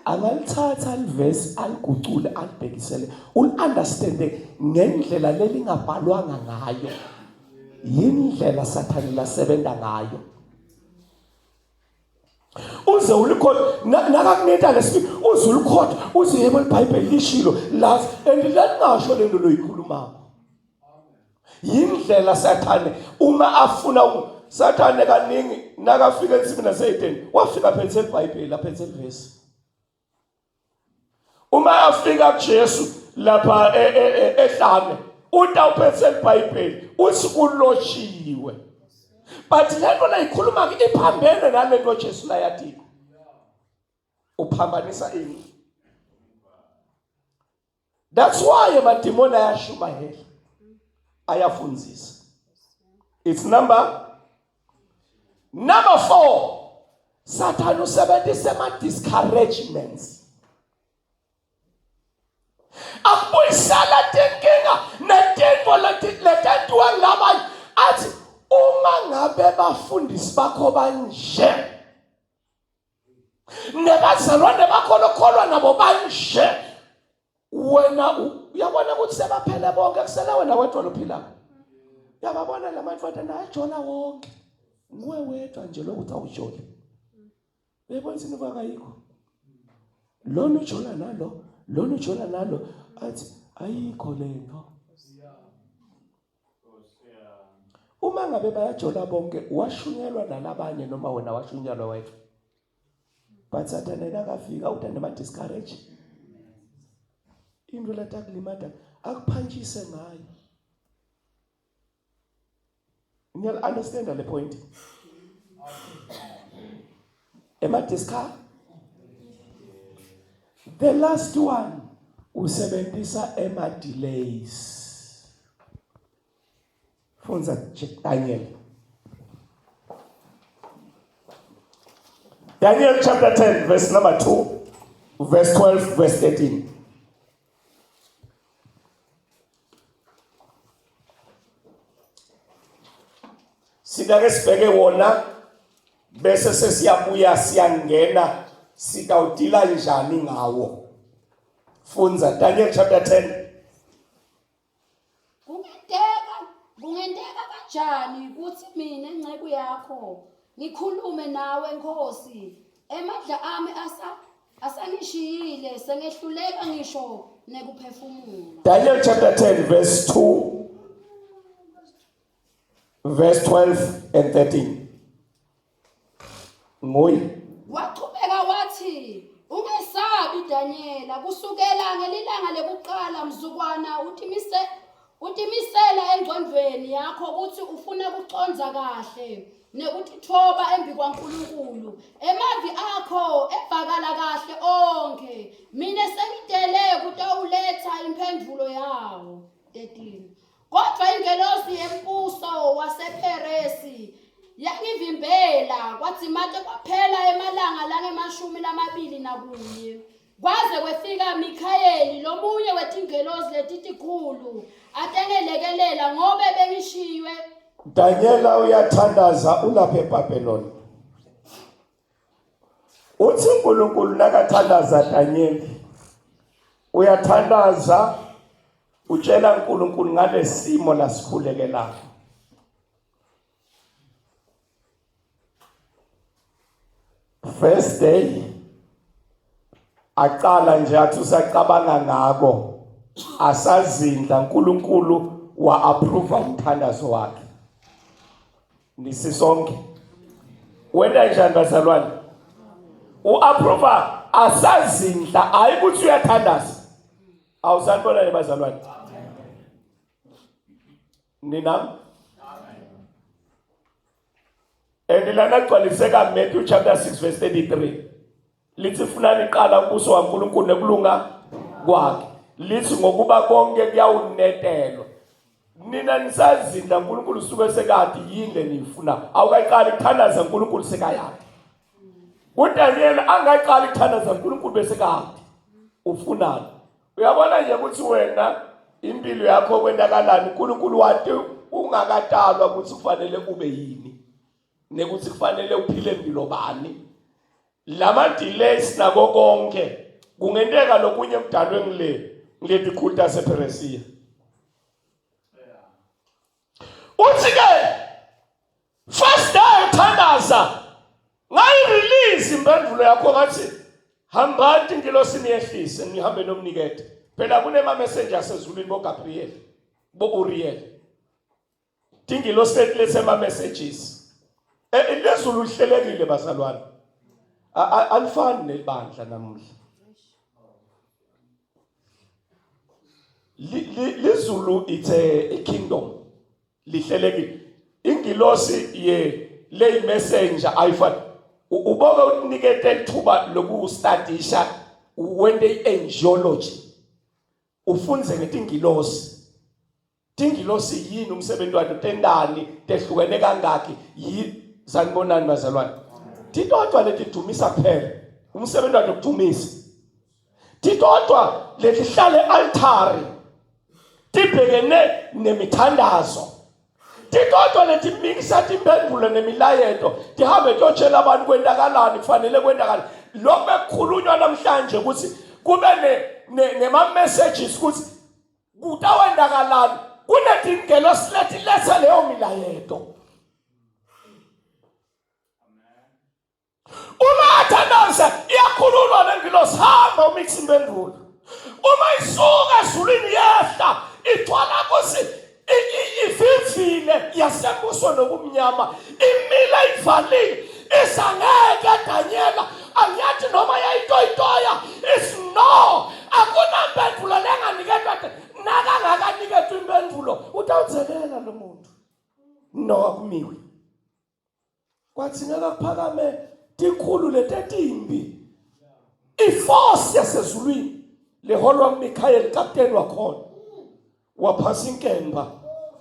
Angalithatha livesi aligucule alibhekisele, ul-understande ngendlela lelingabhalwanga ngayo. Yindlela Sathane lasebenza ngayo. Uze ulikhona nakakuneta lesibili uze ulikhona uze yebo iBhayibheli lishilo la and lelingasho lento loyikhulumako. Yindlela Sathane uma afuna Sathane kaningi nakafika ensimini yaseEden wafika phethe iBhayibheli aphethe ivesi. Uma afika kuJesu lapha e, e, e, ehlane utawuphethe iBhayibheli uthi kulotshiwe. But lento layikhuluma ke iphambene nalento Jesu layatiko. Uphambanisa ini? That's why emadimoni ayashumayela. Ayafundzisa. It's number 4. Satan usebenzisa ama discouragements. Akubuyisela tinkinga netintfo letentiwa ngilabanye athi uma ngabe bafundisi bakho banje nebazalwane bakho lokholwa nabo banje wena uyabona ukuthi sebaphele bonke kusele wena wedwa lophilako uyababona la madoda nayajola wonke nguwe wedwa nje lokuthi awujoli uyabona ukuthi inuka kayikho lona ujola nalo lona ujola nalo athi ayikho lento. Uma ngabe bayajola bonke washunyelwa nalabanye noma wena washunyelwa wedwa. But Sathane nakafika uta nema discourage. Into latakulimata akuphantshise ngayo. Niyal understand le point? Ema discourage. The last one usebenzisa ema delays. Fundza Daniel. Daniel chapter 10 verse number 2, verse 12, verse 13. Sitake sibheke wona bese sesiyabuya siyangena sitawudila njani ngawo. Fundza Daniel chapter 10 Kungenteka, kungenteka kanjani ukuthi mina nceku yakho ngikhulume nawe Nkosi? Emandla ami asa asangishiyile sengehluleka ngisho nekuphefumula. Daniel chapter 10 verse 2 verse 12 and 13. Nguye. Waqhubeka wathi, Ungesabi Danyela, kusukela ngelilanga lekuqala mzukwana utimise utimisela engcondvweni yakho ukuthi ufuna kucondza kahle nekutitfoba embi kwaNkulunkulu. Emavi akho evakala kahle onkhe. Mina sengitele kutawuletha imphendvulo yawo. 13. Kodwa ingelosi yembuso wasePheresi yangivimbela kwadzimate kwaphela emalanga langemashumi lamabili nakunye kwaze kwefika Mikhayeli lomunye wetingelosi letitikhulu atengelekelela ngobe bengishiywe. Danyela uyathandaza ulapha eBhabheloni. Uthi uNkulunkulu nakathandaza Daniel uyathandaza utshela uNkulunkulu ngalesimo lasikhulekelayo. First day aqala nje athi usacabanga ngako asazindla uNkulunkulu wa approve umthandazo wakhe. Nisisonke. Wena njani bazalwane? U-approve asazindla hayi ukuthi uyathandaza. Awusanibonani bazalwane? Ninami? And lana gcwaliseka Matthew chapter 6 verse 33. Lithi funani iqala umbuso waNkulunkulu nekulunga kwakhe. Lithi ngokuba konke kuyawunetelwa. Nina nisazindla uNkulunkulu usuke sekade yini leniyifuna. Awukayiqali kuthandaza uNkulunkulu sekayaphi. KuDaniel angaqali kuthandaza uNkulunkulu bese kade ufunani. Uyabona nje ukuthi wena impilo yakho kwendakalani uNkulunkulu wathi ungakatalwa ukuthi kufanele ube yini nekuthi kufanele uphile mpilo bani. Lama delays nako konke kungenteka lokunye kudalwe ngile ngiletikhulu tasePheresiya. Uthi ke first day uthandaza ngayirelease impendulo yakho ngathi hambani ingilosi niyehlise nihambe nomnikete phela kunema messenger asezulwini boGabriel boUriel Tingilosi letilethe ama messages. Eh, eh, lezulu lihlelekile bazalwane. Alifani nelibandla namuhla. Lizulu it's a kingdom. Lihlelekile. Ingilosi ye ley messenger ayifani. Uboke unikete ithuba lokustadisha wente i-angiology. Ufunze ngetingilosi. Tingilosi yini umsebenzi wato tendani tehlukene kangaki yi sanibonani bazalwane titodwa letidumisa kuphela umsebenzi wato kudumisa titodwa letihlale altari tibhekene nemithandazo titodwa letimikisa timpendulo nemilayeto tihambe tiyotshela abantu kwentakalani kufanele kwentakala lokhu bekukhulunywa namhlanje ukuthi kube nema-messages ukuthi kutawendakalani kunetingelosi letiletha leyo milayeto uma athandaza iyakhululwa lengilosi hamba umix impendulo uma isuka ezulwini yehla ithwala kusi ivivile. Imile yasembuso nobumnyama imile ivalile isangeke Daniela angiyathi noma yayitoyitoya is no akunampendulo lenganiketwa nakangakaniketwa impendulo utawudzelela lo muntu no akumiwi kwadzingeka kuphakame tikhulu letetimbi iforce yasezulwini leholwa nguMichael kapteni wakhona waphasa inkemba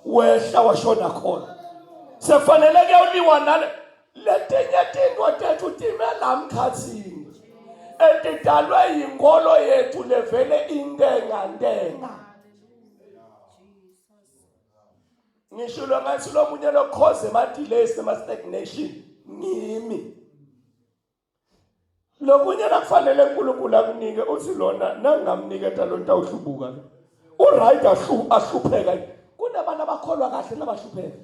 wehla washona khona sekufanele kuyoliwa nale letinye tintfo tethu time la mkhathini etidalwe yinkolo yethu levele intengantenga Ngisho ngathi lo munye lokhoze ema-delays nema-stagnation ngimi. Lokunye nakufanele uNkulunkulu akunike uthi lona nangingamniketa lo nto awuhlubuka lo. Uright ahlupheka. Kunabantu abakholwa kahle nabahlupheka.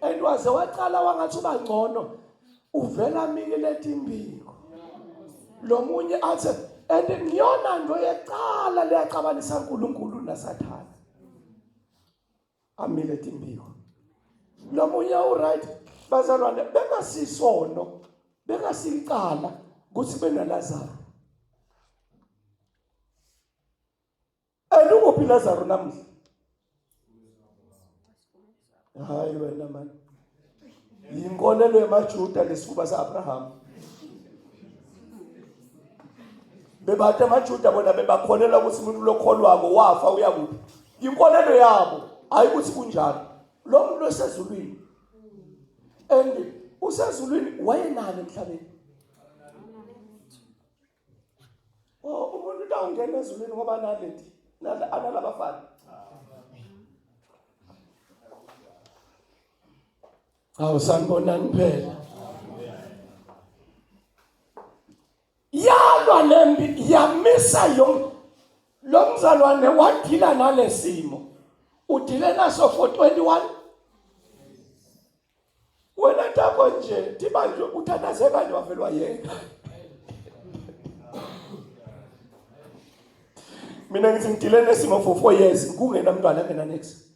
And waze waqala wangathi uba ngcono uvela mike letimbiko. Lo munye athi and ngiyona nto yecala leyacabanisa uNkulunkulu naSathane. amile timbiko lomunye uright bazalwane bengasisono bengasicala ukuthi benaLazaro and ukuphi Lazaro namuhla hayi wena mani yinkolelo yemaJuda lesifuba saAbraham bebathi amaJuda bona bebakholelwa ukuthi umuntu lokholwako wafa uya kuphi inkolelo yabo hayi ukuthi kunjalo lo muntu osezulwini and usezulwini wayenani emhlabeni oh umuntu utawungena ezulwini ngoba naleti analabafana Awu sanibonani phela. Yalwa lempi yamisa yonke lo mzalwane wadila nalesimo. Udile naso for 21 wena takho nje tibanjwe uthandaze kanje wavelwa yena mina ngithi ngidile nesimo for 4 years kungena mntwana ngena next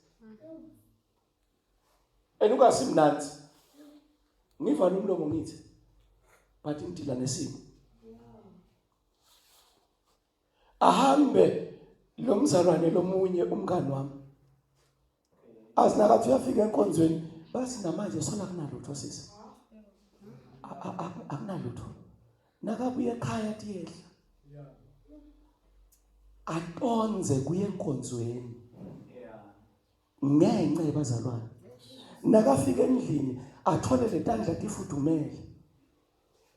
and ungasimnandi ngivala umlomo ngithi but ngidila nesimo ahambe lo mzalwane lomunye umngani wami azinakathi uyafika enkonzweni bathi namanje sola kunalutho sisi akunalutho nakabuye ekhaya tiyehla atonze kuye enkonzweni ngenxa yebazalwane nakafika endlini athole letandla tifudumele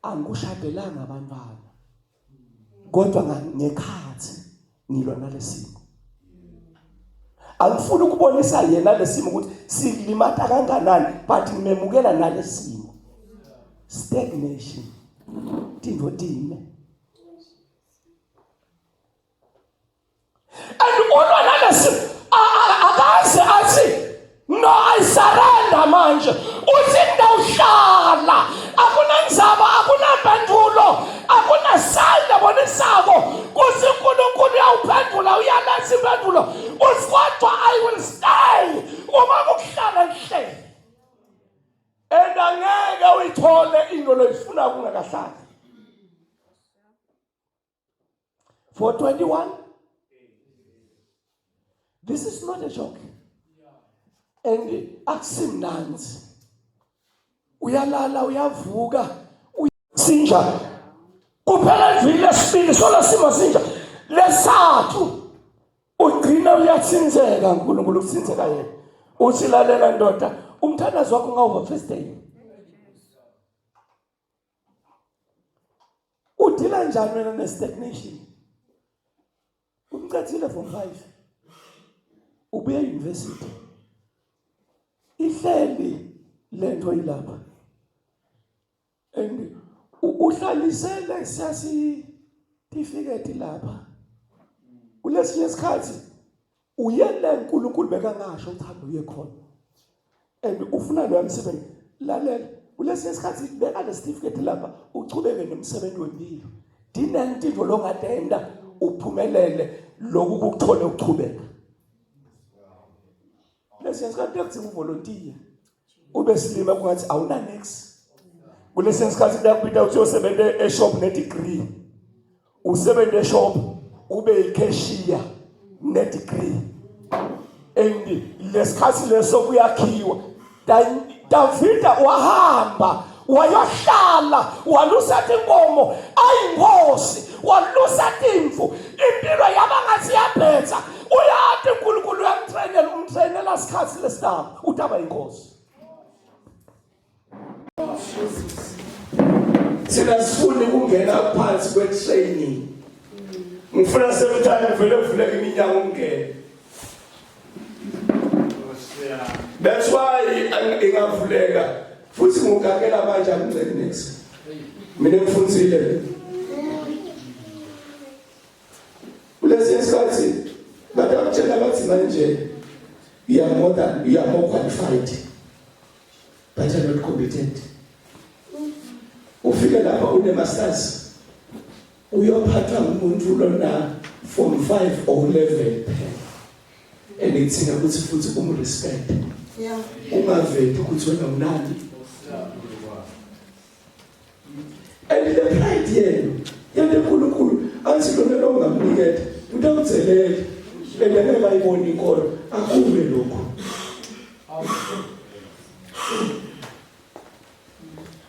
angikushadelanga abantwana kodwa ngekhathi ngilwa nalesimo angifuni ukubonisa yena lesimo ukuthi silimata kanganani but ngimemukela nalesimo stagnation tintfo time and ulwa nalesi akaze athi no i surrender manje uthi ndawuhlala akunandzaba akunampendulo akunasayini ebonisako kuthi unkulunkulu uyawuphendula uyaletha impendulo uthi kodwa i will stay uma kukuhlala ngihleli and angeke uyithole into loyifuna kungakahlali 421 This is not a joke. And akusimnanzi. Uyalala uyavuka sinjani. Kuphela ivili lesibili solo simo sinja. Lesathu ugcina uyathinzeka uNkulunkulu kuthinzeka yena. Uthi lalela ndoda umthandazo wakho ngawuva first day. Udila njani wena ne-stagnation? Umcethile form 5. Ubuye university. Ihleli lento ilapha. And uhlalisele siyasitifiketi lapha. Kulesinye isikhathi uyele uNkulunkulu bekangasho ukuthi hambe uye khona and ufuna loya msebenzi lalela kulesinye isikhathi beka nesitifiketi lapha uchubeke nomsebenzi wempilo dinentinto longatenda uphumelele lokhu kukuthole uchubeka. Kulesinye isikhathi kuyakudinga uvolontiya. Ube silima kungathi awuna next. Kulesinye isikhathi kuyakubita uthi uyosebenza eshop ne degree. Usebenza eshop ube yicashier ne degree. And lesikhathi leso kuyakhiwa. Davida wahamba wayohlala walusa tinkomo ayinkosi walusa timvu impilo yaba ngathi iyabhetha uyati uNkulunkulu uyamtrainela umtrainela sikhathi lesitako utaba inkosi thina sifuni ukungena phansi kwe-training ngifuna semthane ngivele kuvuleke iminyango ungene that's why ingavuleka futhi ngugakela manje angiceli next mina ngifundile kulesi isikhathi batakutshela bathi manje you are more than you are more qualified but you are not competent ufike lapha une masters uyophathwa ngumuntu lona form 5 or level phela and ithina ukuthi futhi umrespect yeah ungaveti ukuthi wena unani and the pride yenu yento enkulunkulu athi lona lo ungamniketa utawudzelela and angeke ayibone inkolo akume lokho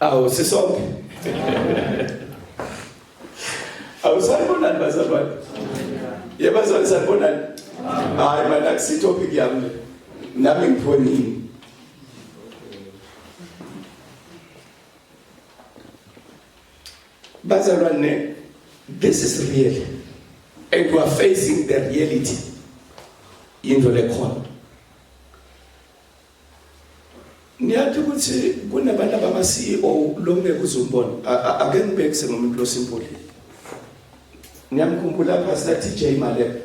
Awu sisonke. Awu sanibonani bazalwane. Yebo bazalwane sanibonani. Hayi mana akusi topic yami le. Nami ngiphiwe nini. Bazalwane this is real and we are facing the reality into lekhona. Niyathi ukuthi kunabantu abama CEO lo ngeke uzumbona ake ngibhekise ngomuntu lo simple. Niyamkhumbula Pastor TJ Malebe.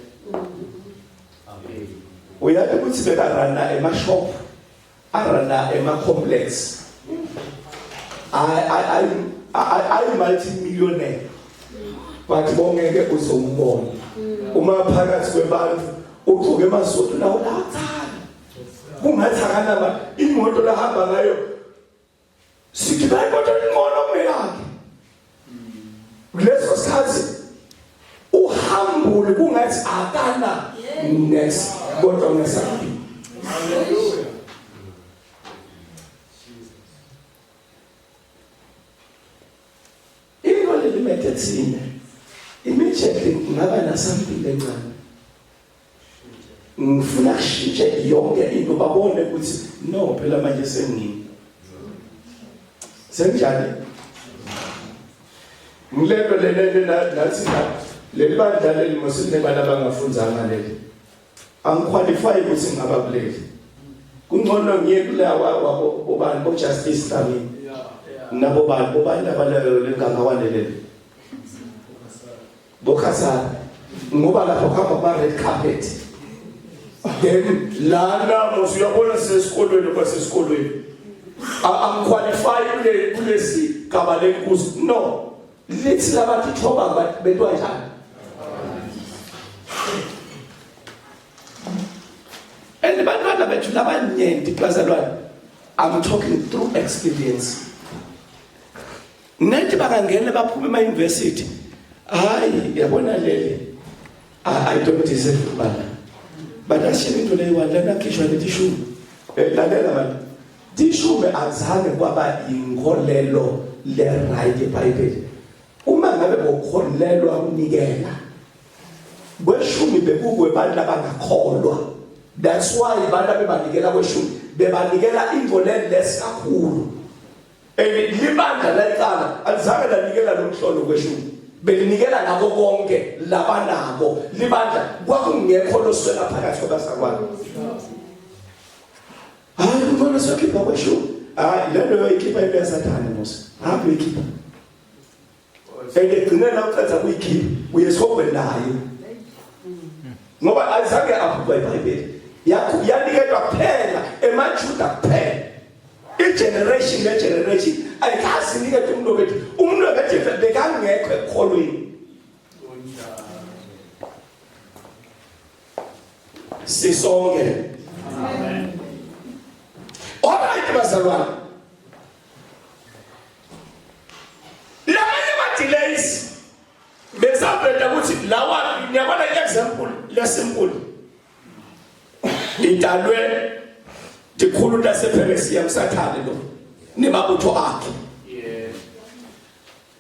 Uyazi ukuthi bekarana ema shop arana ema complex. I I I I multi millionaire. But bongeke uzombona. Uma phakathi kwebantu ugcoke emasudu nawo lawathanda. Kungathi akanaba imoto lahamba ngayo sigibela imoto engcono kuneyakhe. Kuleso sikhathi uhambule kungathi akana next kodwa ungesabi. Hallelujah. Into lelimethe thina immediately ngaba na something encane. Ngifuna kushintshe yonke into babone ukuthi no phela manje sengini. Senjani? Ngilento lele nathi leli bandla leli mosinebantu abangafunzanga leli. Angiqualify ukuthi ngingaba kuleli. Kungcono ngiye kulawa wabo bobani bo Justice Dlamini. Nabo bani bobani labaleyo lengangawane leli. Bokhathana ngoba lapho kuhamba kuma red carpet. Then lana mos uyabona sesikolweni kwasesikolweni. Angiqualify kule kulesi gaba lenkuzi. No. Lithi labathi thoba bentwa njani? And bantwana bethu labanyenti bazalwane I'm talking through experience. Nethi bakangena baphuma ema university. Hayi yabona leli. I don't deserve ukubala. But ashiye into leyo lana khishwa letishumi. Eh, lalela bantu. Tishume azange kwaba inkolelo le right eBhayibheli. Uma ngabe bokholelwa kunikela kweshumi bekukwebantu abangakholwa. That's why abantu abebanikela kweshumi bebanikela into le less kakhulu. And libandla lecala alizange lanikela lo mhlolo kweshumi. Belinikela ngako konke labanako. Libandla kwakungekho loswela phakathi kwabazalwane. Hayi umfana sokhipha kweshumi. Hayi le nto yoyikhipha into yasathane mos. Hamba uyikhipha. And egcineni awuqeda kuyikhipha uye esihogweni nayo. Ngoba ayizange aphupha iBhayibheli. Yaniketwa kuphela emaJuda kuphela. I-generation ne-generation ayikaze iniketwe umuntu obethi umuntu obethi bekangekho ekukholweni. Sisonke. Amen. Alright bazalwane. Lamanye ama-delays besaveta ukuthi lawa niyabona i-example lesimple idalwe tikhulu tasePheresiya kusathane lo nemabutho akhe.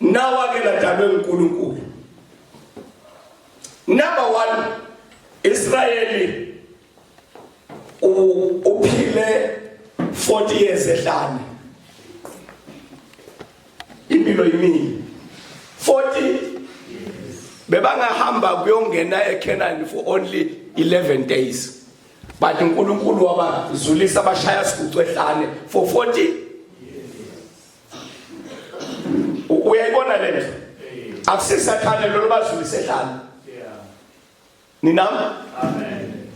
Nawa ke ladalwe uNkulunkulu. Number 1 Israyeli uphile 40 years ehlane. Impilo imile. 40 bebangahamba kuyongena eCanaan for only 11 days. But uNkulunkulu wabazulisa abashaya sigucu ehlane for 40 Uyayibona lento? Akusisathane lo bazulise ehlane. Yeah. Ninami? Amen.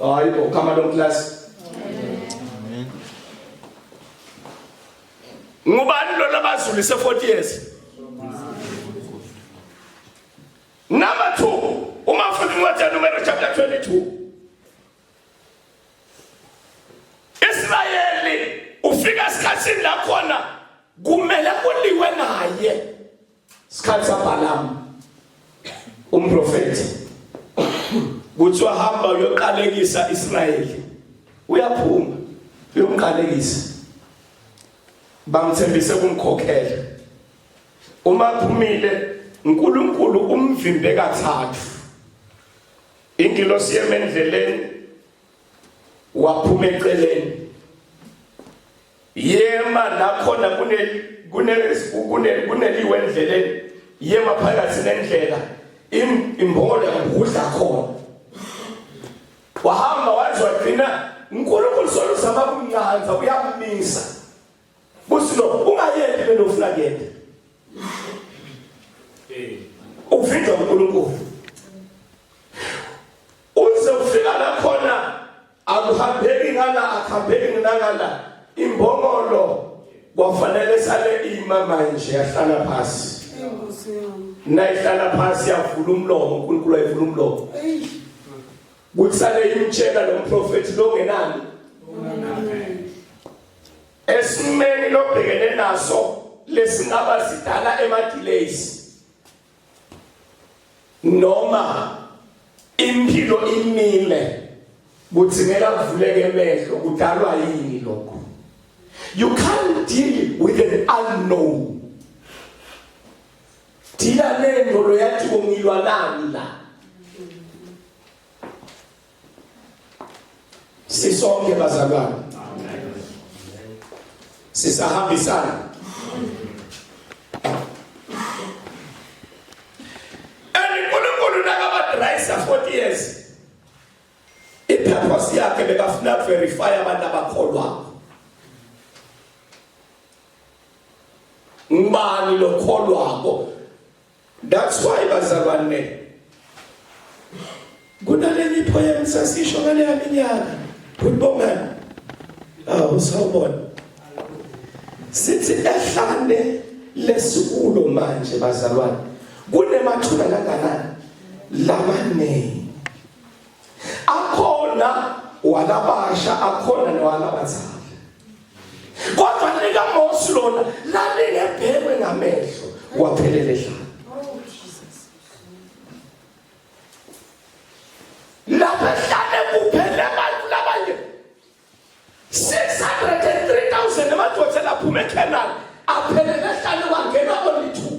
Hayi bo, come along class. Amen. Ngubani lo labazulise 40 years? Number 2, uma ufunda incwadi yaNumero chapter 22. Israyeli ufika esikhathini la khona kumele kuliwe naye. Sikhathi saBalaam umprofeti kuthiwa hamba uyoqalekisa Israyeli. Uyaphuma uyomqalekisa. Bamthembise kumkhokhela. Uma phumile uNkulunkulu umvimbe kathathu. Ingilosi yema endleleni waphuma eceleni. Yema la khona kune kune kune kuneliwe endleleni. Yema phakathi nendlela imbongolo yamgudla khona. Wahamba waze wagcina uNkulunkulu soluzama kumnqanza uyamisa. Busi lo ungayendi lento ufuna kuyenda. Eh. Uvinjwa uNkulunkulu. Uze ufika la khona akuhambeki ngala akuhambeki nangala imbongolo kwafanele sale ima manje yahlala phasi. Nayihlala phasi yavula umlomo uNkulunkulu ayivula umlomo. Kuthi sale imtshela lo mprofeti longenani. Esimeni lobhekene naso lesingaba sidala ema delays noma impilo imile kudzingeka kuvuleke emehlo kudalwa yini lokho you can't deal with an unknown dila lento loyathi ngilwa nani la Sisonke bazalwane. Sisahambisana. And uNkulunkulu nakabadrayisa 40 years. Ipurpose yakhe bekafuna verify abantu abakholwayo. Ngubani lokholwako? That's why bazalwane kunalenye ipoem sasisho ngaleya minyaka Bongani awu sawubona sithi ehlane lesikulo manje bazalwane kunemathuna kanganani lamaningi akhona walabasha akhona nowalabazali kodwa likaMose lona lalingebhekwe ngamehlo waphelela ehlane lapha ehlane kuphele abantu labanye 603,000 emadoda laphuma eCanaan aphelele ehlane kwangena only two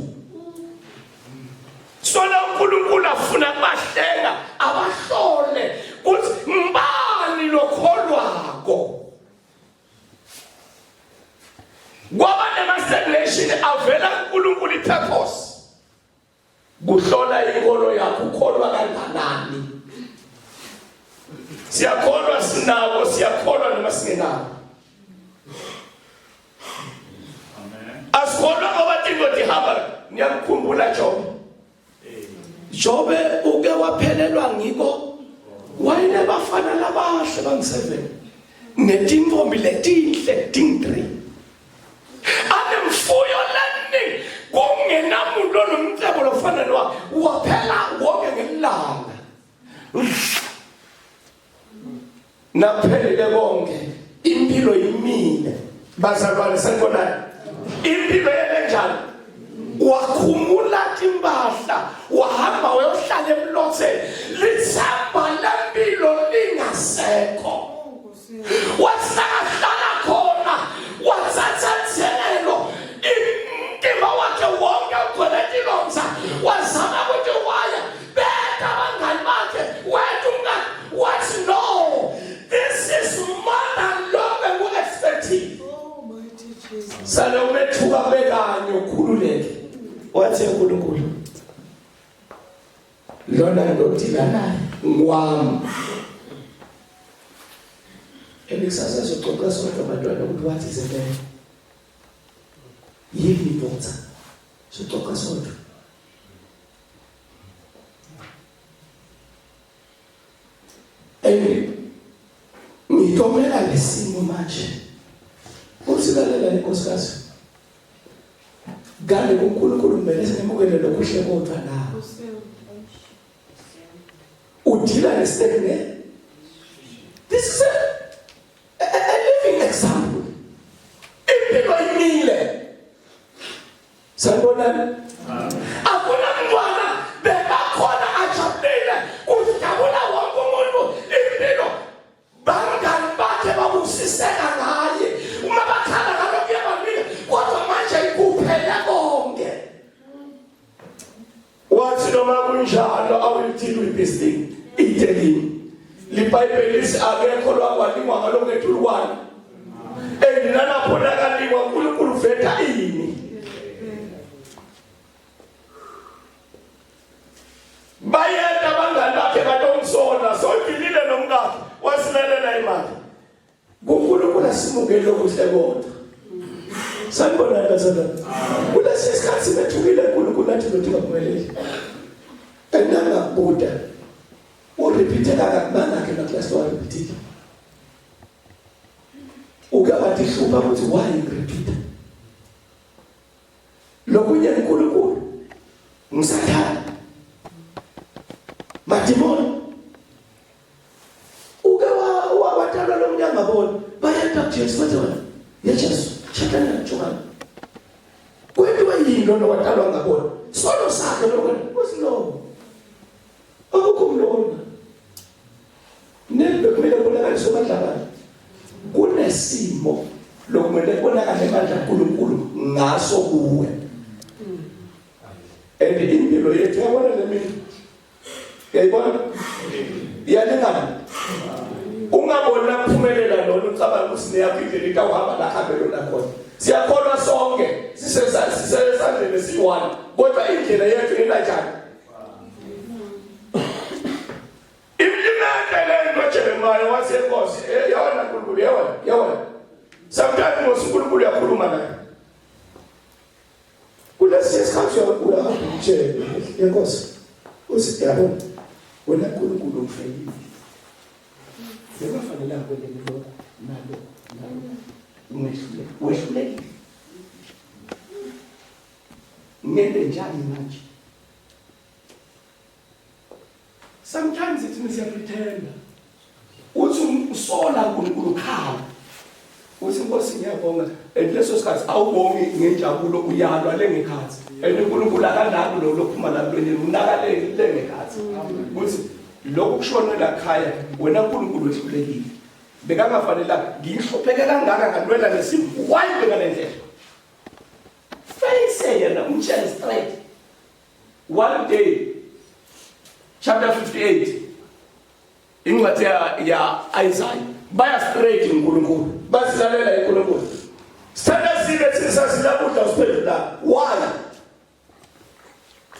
sona uNkulunkulu afuna kubahlenga abahlole kuthi ngibani lokholwako kwaba nema-stagnation avela kuNkulunkulu i-purpose kuhlola inkolo yakho ukholwa kanganani siyakholwa sinako siyakholwa noma singenako asikholwa ngoba tinto tihamba niyamkhumbula Jobe Jobe uke waphelelwa ngiko wayenebafana labahle bangu-7 netintombi letinhle ting-3 anemfuyo leningi kungenamuntu onomcebo lofana nowa waphela wonke ngelanga naphelile konke impilo. Impilo imile. Bazalwane sanibonani. Impilo yenenjani? Wakhumula timpahla, wahamba wayohlala emlotheni. Lithemba lempilo lingasekho. Wahlala khona, wathatha inselelo. Umtimba wakhe wonke ugcwele tilonza. Wazama ukuthi waya beta abangani bakhe wethu umngani wathi no this is more than lo bengu-expecting sale umethuka bekanye ukhululeke wathi uNkulunkulu lona ngidodila naye ngwami elikusasa sizoxoxa sodwa abantwana ukuthi wathi zempela yini idonsa sizoxoxa sodwa And ngitomela lesimo manje. Uthi lalela inkosikazi. Kanti kuNkulunkulu kumele sinemukele lokuhle kodwa na. Udila nestagnant. This is a living example. Impilo imile. Sanibonani. Akuna mntwana bekakhona ajabulile kujabula wonke umuntu impilo bangani bakhe babusiseka ngaye uma bakhala ngalokhu uyabanika kodwa manje kuphele konke wathi noma kunjalo I will deal with this thing itelini libhayibheli lithi akekho lwakwalingwa ngalokungethuli kwani and nalapho nakalikwa uNkulunkulu veta ini bayenda abangani bakhe batomsola soyidilile nomkakhe wasilelela imali kuNkulunkulu asimukele lokuhle kodwa sanibonani bazalwane kulesi sikhathi bethukile uNkulunkulu nathi lothu ngaphumeleli enangabuda urepeat kangakubangakhe maklasi warepeatile uke wathi hlupha ukuthi why ngirepeat lokunye uNkulunkulu ngisathana madimoni uke watalwa lo mnyama bona bayenta kuJesu bathi wena ye Jesu shatana jongana kwentiwa yini lona watalwa ngabona sono sakhe lokho kusilowo akukho mlona Nento kumele kubonakaliswe amandla abantu. Kunesimo lokumele kubonakale amandla kaNkulunkulu ngaso kuwe. And impilo yethu yabona le mina. Uyayibona? Iyalingana. Ungaboni laphumelela lona ucabanga ukuthi neyakho indlela itawuhamba la hambe lona khona. Siyakholwa sonke sisesandleni esiyi-one kodwa indlela yethu inanjani? Imlimete le nto Jeremiah wathi enkosi eh, yawena Nkulunkulu yawena yawena. Sometimes ngosi uNkulunkulu uyakhuluma naye. Kulesi sikhathi uyahamba umtshele enkosi uthi yabo wena uNkulunkulu ungifelile. Bekafanele akwente lokho nalokho nalokho. Ungehluleke wehlulekile. Ngente njani manje? Sometimes thina siyapretenda. Uthi usola uNkulunkulu khala. Uthi Nkosi ngiyabonga. And leso sikhathi awubongi ngenjabulo uyalwa lengekhathi. And uNkulunkulu akanaki lo lophuma la mlonyeni unaka le lengekhathi. Uthi lokhu kushonela khaya wena uNkulunkulu wehlulekile. Bekangafanelanga ngihlupheke kangaka ngalwela nesimo why bekalendlela. Face yena umtshele straight. One day chapter 58 incwadi ya, ya Isaiah baya straight uNkulunkulu basilalela uNkulunkulu sithanda sibe thina sasilakudla usiphendula why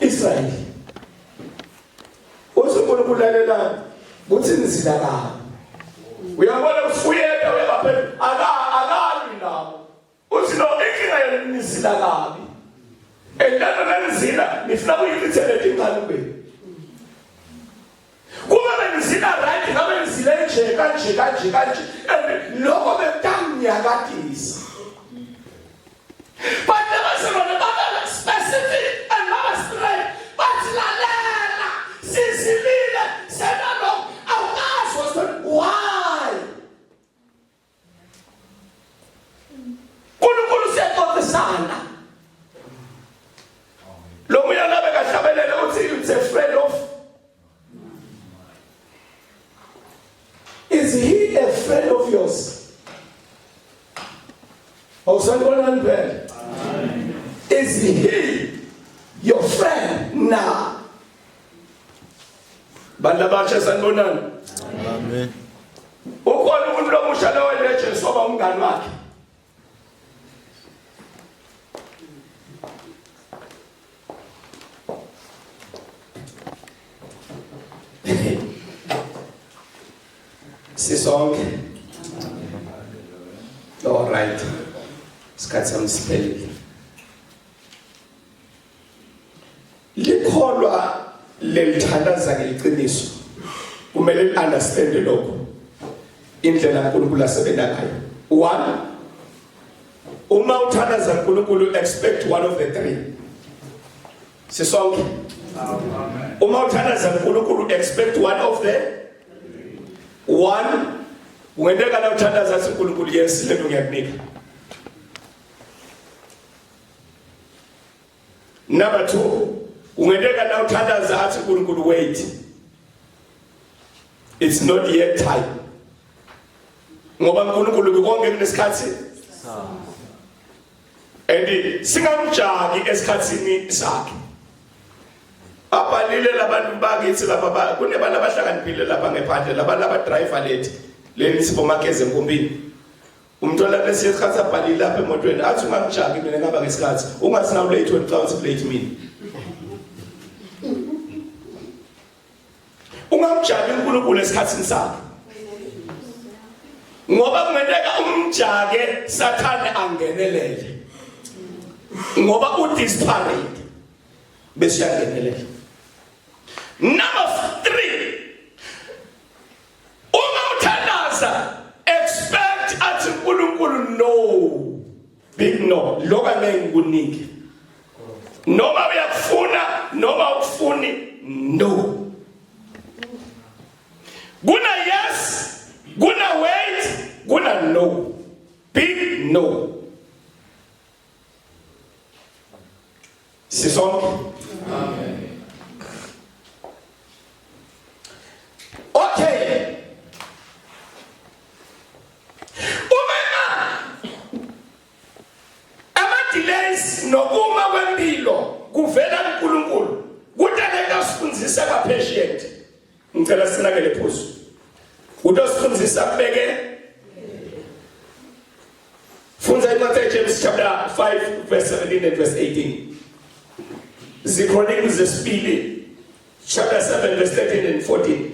Israel uthi uNkulunkulu lalela kuthi nizila kabi uyabona ukuthi uyeda uyabaphendula aka akalwi nabo Uthi no inkinga yenu nizila kabi. Entana nanizila nifuna kuyichithele tinqalubeni. Kuba benizila right ngabe nizile nje kanje kanje kanje and lokho bekutanginyakatisa. But labazalwane baba specific and baba straight bathi lalela sizilile senalokho awukazi why. Uyaphikisana. Lo muya labe kahlabelele uthi it's a friend of Is he a friend of yours? Awusanibonani phela. Is he your friend now? Bantu abasha sanibonani. Amen. Ukhona umuntu lomusha lowo Jesu waba umngani wakhe. Sisonke. All right. Isikhathi sami siphelile. Likholwa lelithandaza ngeqiniso. Kumele li understand lokho. Indlela uNkulunkulu asebenza ngayo. One Uma uthandaza uNkulunkulu expect one of the three. Sisonke. Amen. Uma uthandaza uNkulunkulu expect one of the one kungenteka la uthandaza athi uNkulunkulu yes lento ngiyakunika. Number 2 kungenteka la uthandaza athi uNkulunkulu wait. It's not yet time. Ngoba uNkulunkulu konke kunesikhathi and singamjaki esikhathini sakhe. Abhalile labantu bakithi lapha kunebantu abahlakaniphile lapha ngephandle labantu abadriver lethi leli sibomakeze enkumbini. Umntwana lesinye isikhathi abhalile lapha emotweni athi ungangijaki mina ngihamba ngesikhathi ungathi nawu late wena ucabanga ukuthi late mina. Ungamjaki uNkulunkulu esikhathini sakhe. Ngoba kungenteka umjake Sathane angenelele. Ngoba udisparate bese uyangenelela. Number 3 Uma uthandaza expect athi uNkulunkulu no. Big no. Lokho angeke ngikunike. Noma uyakufuna noma ukufuni no. Kuna yes, kuna wait, kuna no. Big no. Sisonke. Amen. Okay. Uma ama delays nokuma kwempilo kuvela kuNkulunkulu. Kutaleka sifundisa ka patient. Ngicela sinake lephuzu. Utosifundisa kubeke Fundza incwadi yaJames chapter 5 verse 17 and verse 18. Zichronicles zesibili chapter 7 verse 13 and 14.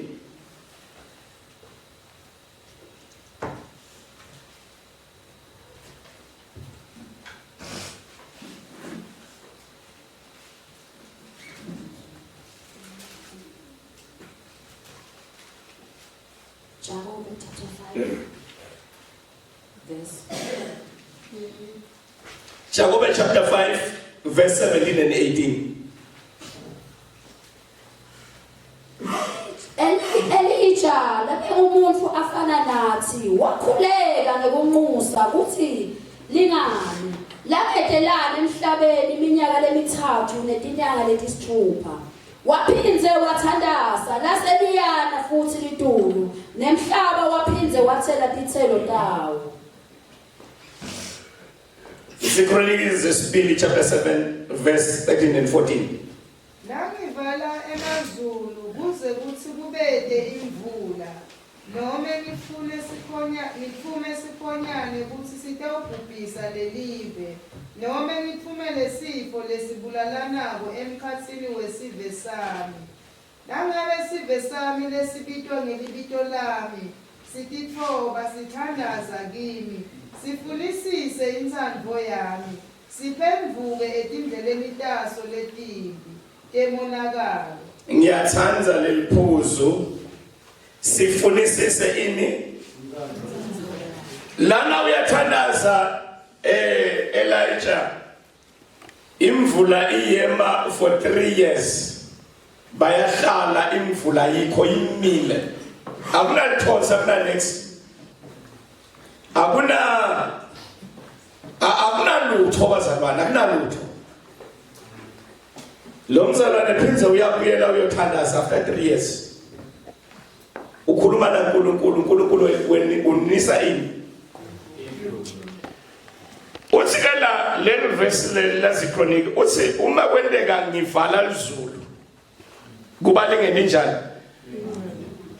Jakobe chapter 5 verse Jakobe chapter 5 verse 17 and 18. Elija labengumuntu afana nathi wakhuleka ngekunxusa ukuthi lingani labedelana emhlabeni iminyaka lemithathu netinyanga letisithupha Waphindze wathandaza laseliyana futhi litulu nemhlaba waphindze wathela titselo tawo. Isichronicles zesibili chapter 7 verse 13 and 14. Nangivala emazulu kuze kutsi kubete imvula Nome ngifune sikhonya ngitfume sikhonyane kutsi sitewubhubhisa lelive, nome ngitfumele sifo lesibulalanako emkhatsini wesive sami. Nangabe sive sami lesibitwa ngelibito lami sititfoba, sithandaza kimi, sifunisise intsandvo yami, siphendvuke etindleleni taso letimbi temonakalo. Ngiyathanda leliphuzu sifunisise ini lana uyathandaza eh Elijah imvula iyema for 3 years bayahlala imvula yikho imile akunalithonsa akuna next akuna akunalutho Akunalutho bazalwane, akunalutho. Lo mzalwane phindze uyabuyela uyothandaza after 3 years. Ukhuluma naNkulunkulu, uNkulunkulu unisa ini? Uthi ke la leli verse leli lazichroniki uthi uma kwenteka ngivala lizulu kuba lingeni njani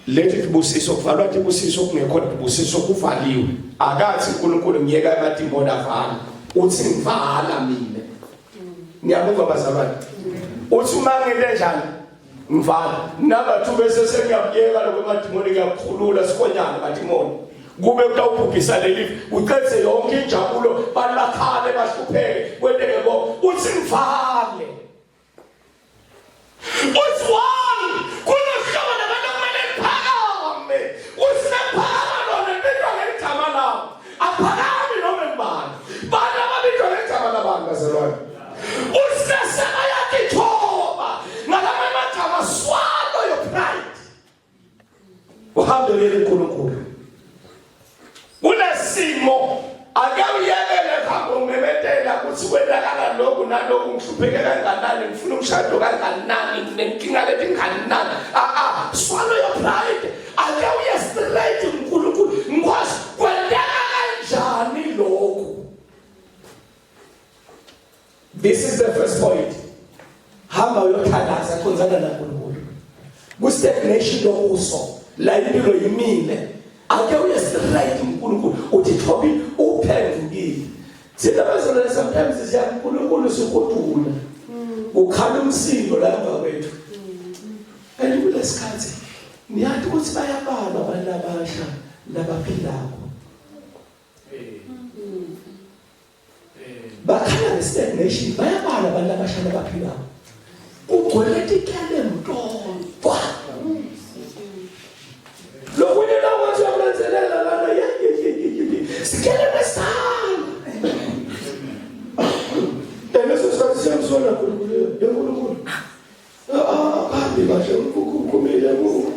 lethi tibusiso kuvalwa tibusiso kungekho tibusiso kuvaliwe akathi uNkulunkulu ngiyeka amadimoni avala uthi ngivala mina ngiyabuka bazalwane uthi uma ngente njani ngivala number 2 bese sengiyakuyeka lokho amadimoni ngiyakukhulula sikhonyana amadimoni kube kutawubhubhisa leli ucethe yonke injabulo bantu bakhale bahlupheke kwenteke konke uthi ngivale Uthi wami kunohlobo labantu okumele liphakame. Uthi naphakama lona libizwa ngeligama lami. Aphakami noma ngubani. Bantu ababizwa ngegama labantu bazalwane. Uthi sebayatithoba ngalamanye amagama swallow your pride. Uhambe uyele uNkulunkulu. Kunesimo ake uyekele kuhambe umemetela ukuthi kwenakala lokhu naloku ngihlupheke kanganani ngifuna umshado kanganani nginenkinga leti nganani a a swallow your pride ake uye straight uNkulunkulu ngikwazi kwenteka kanjani lokhu This is the first point. Hamba uyothandaza khonzana naNkulunkulu. Ku stagnation lokuso la impilo yimile. Ake uye straight uNkulunkulu uthi thobi uphendukile. Thina bazalwane sometimes siya kuNkulunkulu sikhudula. Ukhala umsindo la emva kwethu. And kulesikhathi niyathi ukuthi bayabalwa abantu abasha labaphilako. Bakhala nge-stagnation bayabala abantu abasha abaphilayo. Kugcwele tikhele mntondwa. Lokunye nakwathi uyakulandzelela lana ye ye ye ye ye. Sikhele besala. Leso sikhathi siyamsola uNkulunkulu, uNkulunkulu. Ah, phambi kahle ukhumile ku.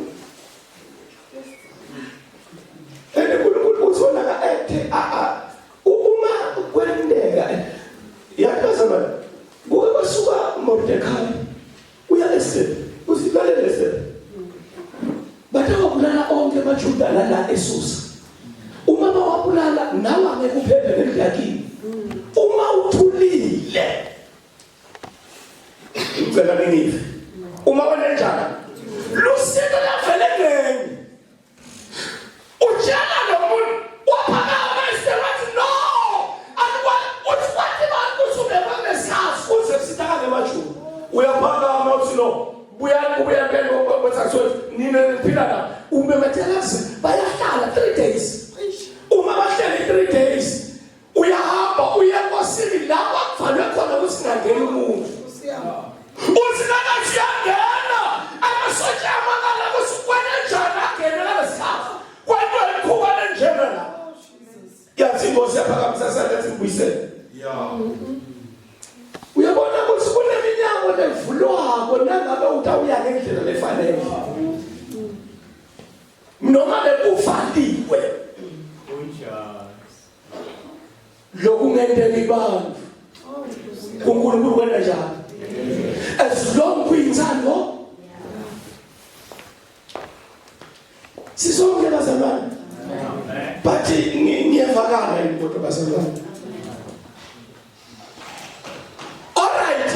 And uNkulunkulu uthona ka ethe a a uma kwenteka yathi bazalwane kuke kwasuka Mordecai uya Esther usilalele Esther batawabulala onke amaJuda lala eSusa uma bawabulala nawe angeke uphephe nendlu yakini uma uthulile ngicela ningive uma wenenjani lusito lavele ngenye utshela lo muntu waphakama wathi no uthi wathi bantu ukuthi ubekwangesazi uze kusithakale emajuda uyaphakama uthi no buyani kubuya empeleni kwethathu nina niphila la umemethela bayahlala 3 days uma bahlele 3 days Uyahamba uye enkosini lapho akuvalwe khona ukuthi ngangeni umuntu. Uthi nakathi uyangena amasotsha amakala ukuthi kwena njani angene ngalesikhathi. Kwento emkhuba lenjena la. Yathi inkosi yaphakamisa isandla yathi mbuyisele. Yeah. Uyabona ukuthi kuneminyango levulwako nangabe utawuya ngendlela lefanele. Noma bekuvaliwe. Kunjani? Lokungenteka ibantu. uNkulunkulu wena njani? As long kuyinthando Sisonke bazalwane. But ngiyevakala yini kodwa bazalwane. All right.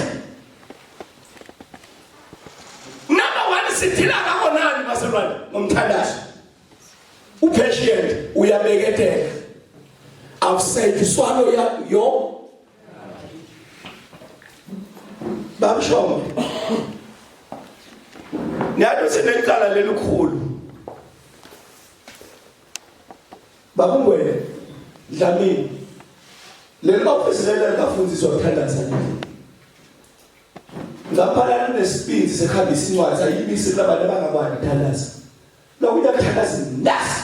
Number 1 sidila ngakho nani bazalwane ngomthandazo. Upatient uyabeketela. I've said swallow ya yo Babshombe. Niyazi ukuthi necala lelikhulu. Babungwele Dlamini. Leli office leli lafundiswa ukuthandaza leli. Ngapha kunesibindi sekuhambisa incwadi ayibisi kulabantu abangakwani ukuthandaza. Lokunye kuthandaza nasi.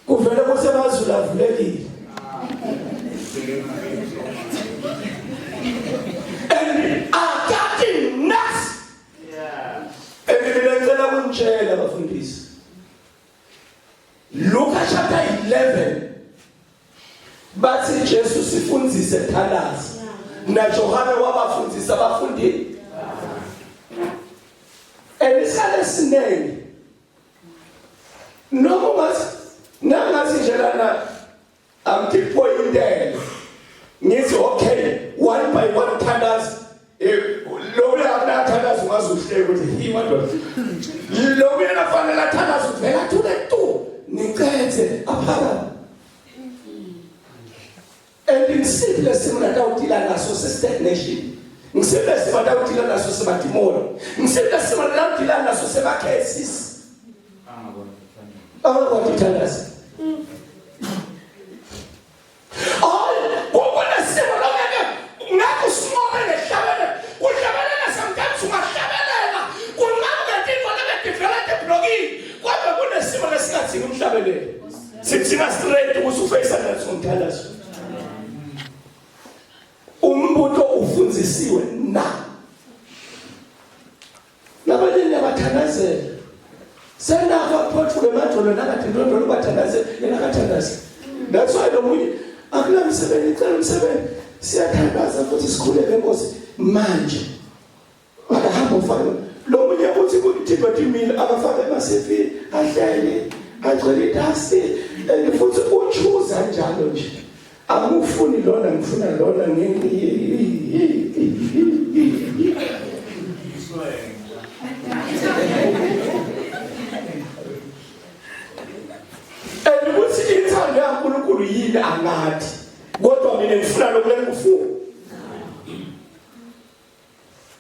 Kuvele kusemazulu avulekile. And akati nasi. Yeah. And mina ngicela kunitshela bafundisi. Luka chapter 11. Bathi Jesu sifundzise thandaza. Na Johane wabafundisa abafundi. Enisale sinengi. Noma ungathi nangathi nje lana angiphoyintele. Ngithi okay one by one thandaza. Eh lo uyathandaza ungaze uhleke ukuthi hi madoda. Lo uyafanele athandaze uvela thule tu. Nicethe aphakame. And ngisiphi lesimo latawudila naso se-stagnation? Ngisiphi lesimo latawudila naso semadimoni? Ngisiphi lesimo latawudila naso sema-cases? Angakwati kuthandaza. Hayi, kunesimo longeke ngeke usinqobe ngehlabele. Kuhlabelela sometimes ungahlabelela kunqamuke tintfo lebetivela tiblokile kodwa kunesimo lesingadzingi umhlabelelo. Sithinga straight ukuthi ufeyisa nathi ngomthandazo. Umbuto ufundzisiwe na? Labanye niyabathandazela. Senako aphothuke emadolo nakathi ndodolo ubathandazela yena akathandazi. That's why lo munye akunamsebenzi icela umsebenzi siyathandaza futhi sikhuleke Nkosi manje. Akahamba ufake lo munye uthi kuthintwa timile akafake ama-CV ahlele agcwele idasi and futhi uchuza njalo nje angifuni lona ngifuna lona and ukuthi inthando yaNkulunkulu yini angathi kodwa mina ngifuna lokhu lengikufuna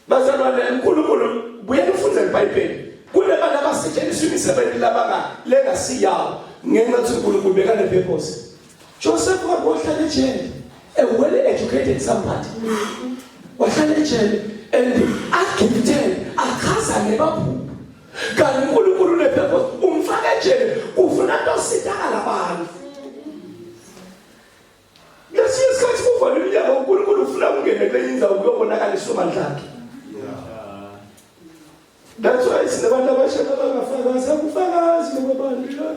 Bazalwane uNkulunkulu buyela ufunde iBhayibheli. Kunabantu abasetshenziswa imisebenzi labanga lengasiyawo ngenxa yokuthi uNkulunkulu bekane purpose. Joseph wahlala ejele. A well educated somebody. Wahlala ejele and agifted achaza ngebaphupho. Kanti uNkulunkulu une purpose umfaka ejele ufuna tositakala abantu. Ngesinye isikhathi kuvala iminyango uNkulunkulu ufuna ungene kule indawo kuyobonakaliswa amandla akhe. That's why sinabantu abasha abangafakazi akufakazi ngoba abantu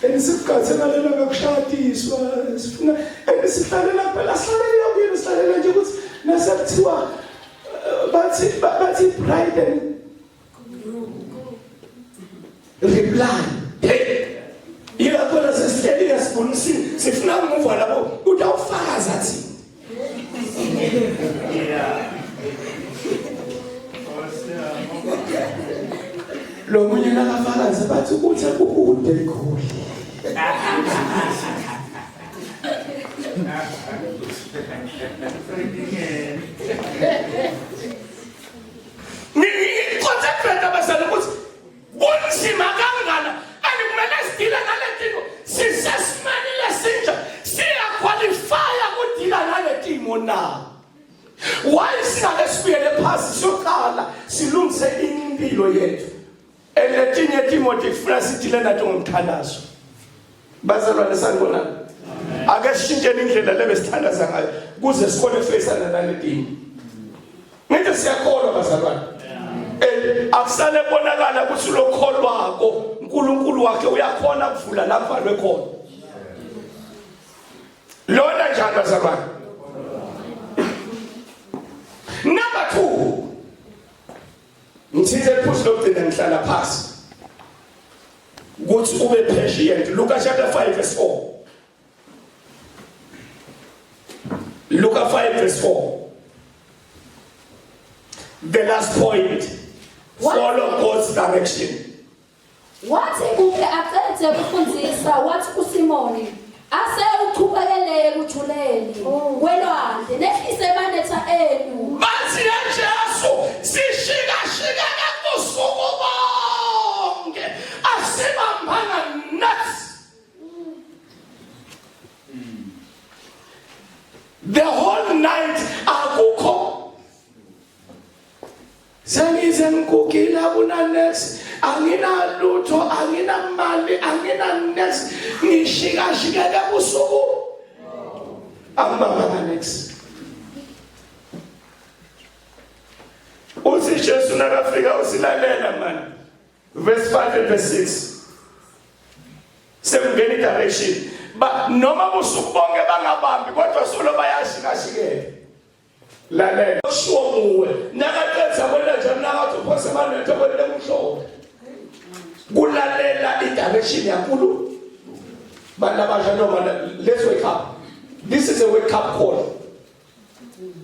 and sikukhathe ngalela ngakushadiswa sifuna and sihlalela phela sihlalela kuyini sihlalela nje ukuthi nasekuthiwa eh, bathi bathi bride and reply hey yilapho sesihleli ke sibonisa sifuna ukumuva lapho utawufakaza thina lo munye nakafakaza bathi uthe kukude likhulu Ngiconcentrate abazali ukuthi kunzima kangana and kumele sidile nale timo sisesimeni lesinje siyaqualifya kudila nale timo na why singake sibuyele phasi siyoqala silungise impilo yethu Eletinye timo tifuna sidile nato ngomthandazo. Bazalwane sanibonani. Ake sishintsheni indlela lebesithandaza ngayo kuze sikhone ukufeyisana nale timo. Ngithi siyakholwa bazalwane. Eh akusale bonakala ukuthi lokholwako uNkulunkulu wakhe uyakhona ukuvula la kuvalwe khona. Lona njani bazalwane? Number 2 Ngithinta iphuzu lokugcina ngihlala phasi. Ukuthi ube patient. Luka chapter 5 verse 4. Luka 5 verse 4. The last point. Follow God's direction. Wathi kuke aqede ukufundzisa wathi kuSimoni ase uqhubekele ekujuleni oh. kwelwandle nehlise emanetha enu. Bathi Jesu sishikashika kabusuku bonke asibambanga niks. The whole night akukho Sengize ngigugile akuna next anginalutho anginamali angina next ngishikashikeke busuku angibambanga next uthi Jesu nakafika usilalela mani verse 5 and verse 6. Sekungena i-direction. Ba noma busuku bonke bangabambi kodwa solo bayashikashikela. Lalela kushiwo nguwe nakaqedza kwenta njalo nakathi uphose amanethe kwente kumhlophe. Kulalela i-direction yankulu. Bantu abasha noma let's wake up. This is a wake up call.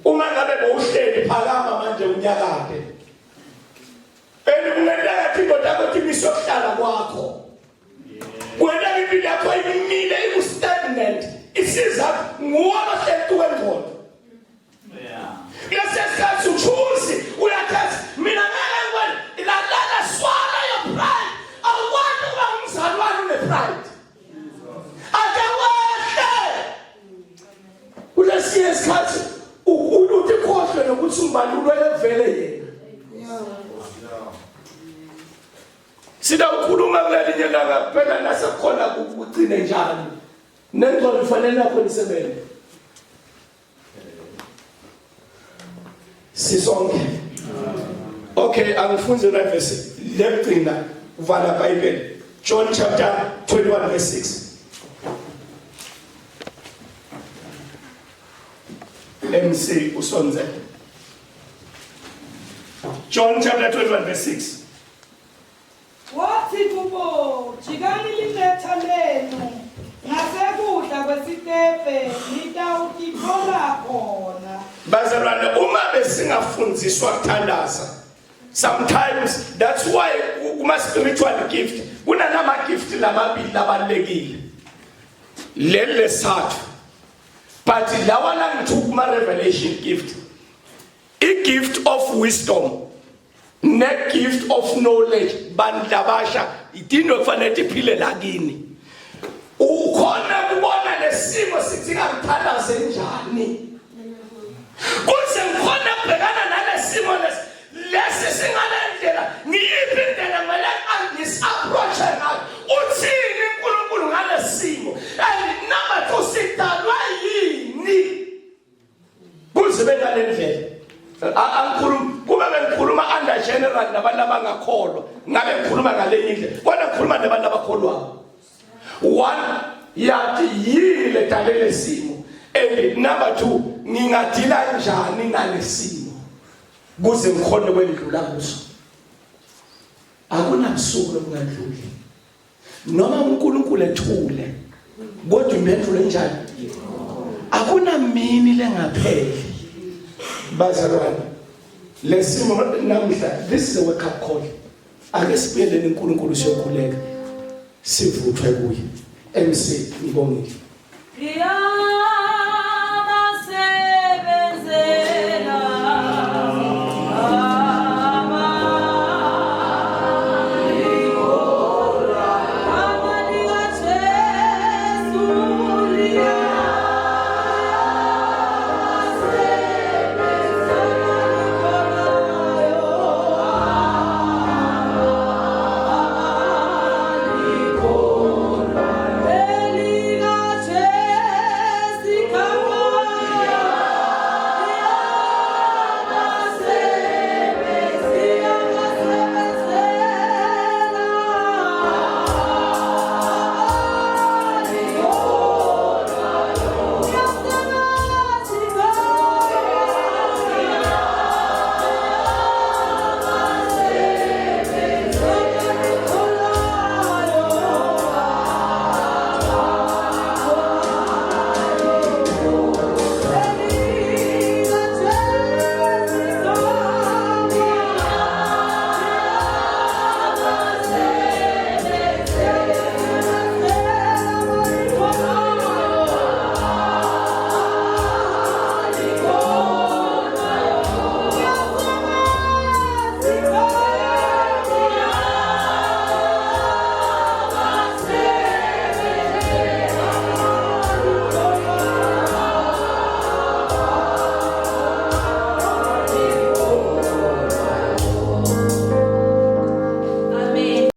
Uma ngabe bowuhleli phakama manje unyakade. And kungenteka thinto takho timiswe kuhlala kwakho. Kwena impilo yakho imile iku-stagnant. Isiza nguwe lohleli tukwengqondo. Kulesi sikhathi uchoose uyakhetha mina ngeke ngibone lalela swallow your pride. Awukwazi ukuba ngumzalwane une pride. Ake wehle. Kulesiye sikhathi uthi khohlwe nokuthi ungubani ulwele vele yena. Sitawukhuluma kulelinye langa phela nasekhona kugcine njani. Nengqondo ifanele nakho isebenze. Sisonke. Okay, angifunze la verse lekugcina uvala iBhayibheli. John chapter 21 verse 6. MC usonze. John chapter 21 verse 6. Wathi kubo, Jikani linetha lenu ngasekudla kwesikebhe, nitawutithola khona. Bazalwane uma besingafundziswa kuthandaza sometimes that's why kuma spiritual gift kunalama gift lamabili labalekile leli lesathu but lawa langithi kuma revelation gift i gift of wisdom ne gift of knowledge bandla basha idinto kufanele iphile la kini ukhona kubona lesimo sithi ngangithandaze njani kuze ngikhona kubhekana nalesimo lesi lesi singalendlela ngiyiphi indlela kumele ngisi-approach ngayo uthini uNkulunkulu ngalesimo and number 2 sidalwa yini kuze bengalendlela angikhulumi kube bengikhuluma under general nabantu abangakholwa ngabe ngikhuluma ngalenye indlela kodwa ngikhuluma nabantu abakholwayo one yathi yini ledale lesimo and number 2 ngingadila njani nalesimo kuze ngikhone kwendlula kuso akunabusuku lobungadluli noma uNkulunkulu ethule kodwa impendulo enjani akunamini lengapheli bazalwane lesimo namhla this is a wake up call ake sibuyeleni uNkulunkulu siyokhuleka sivuthwe kuye MC ngibongile Yeah.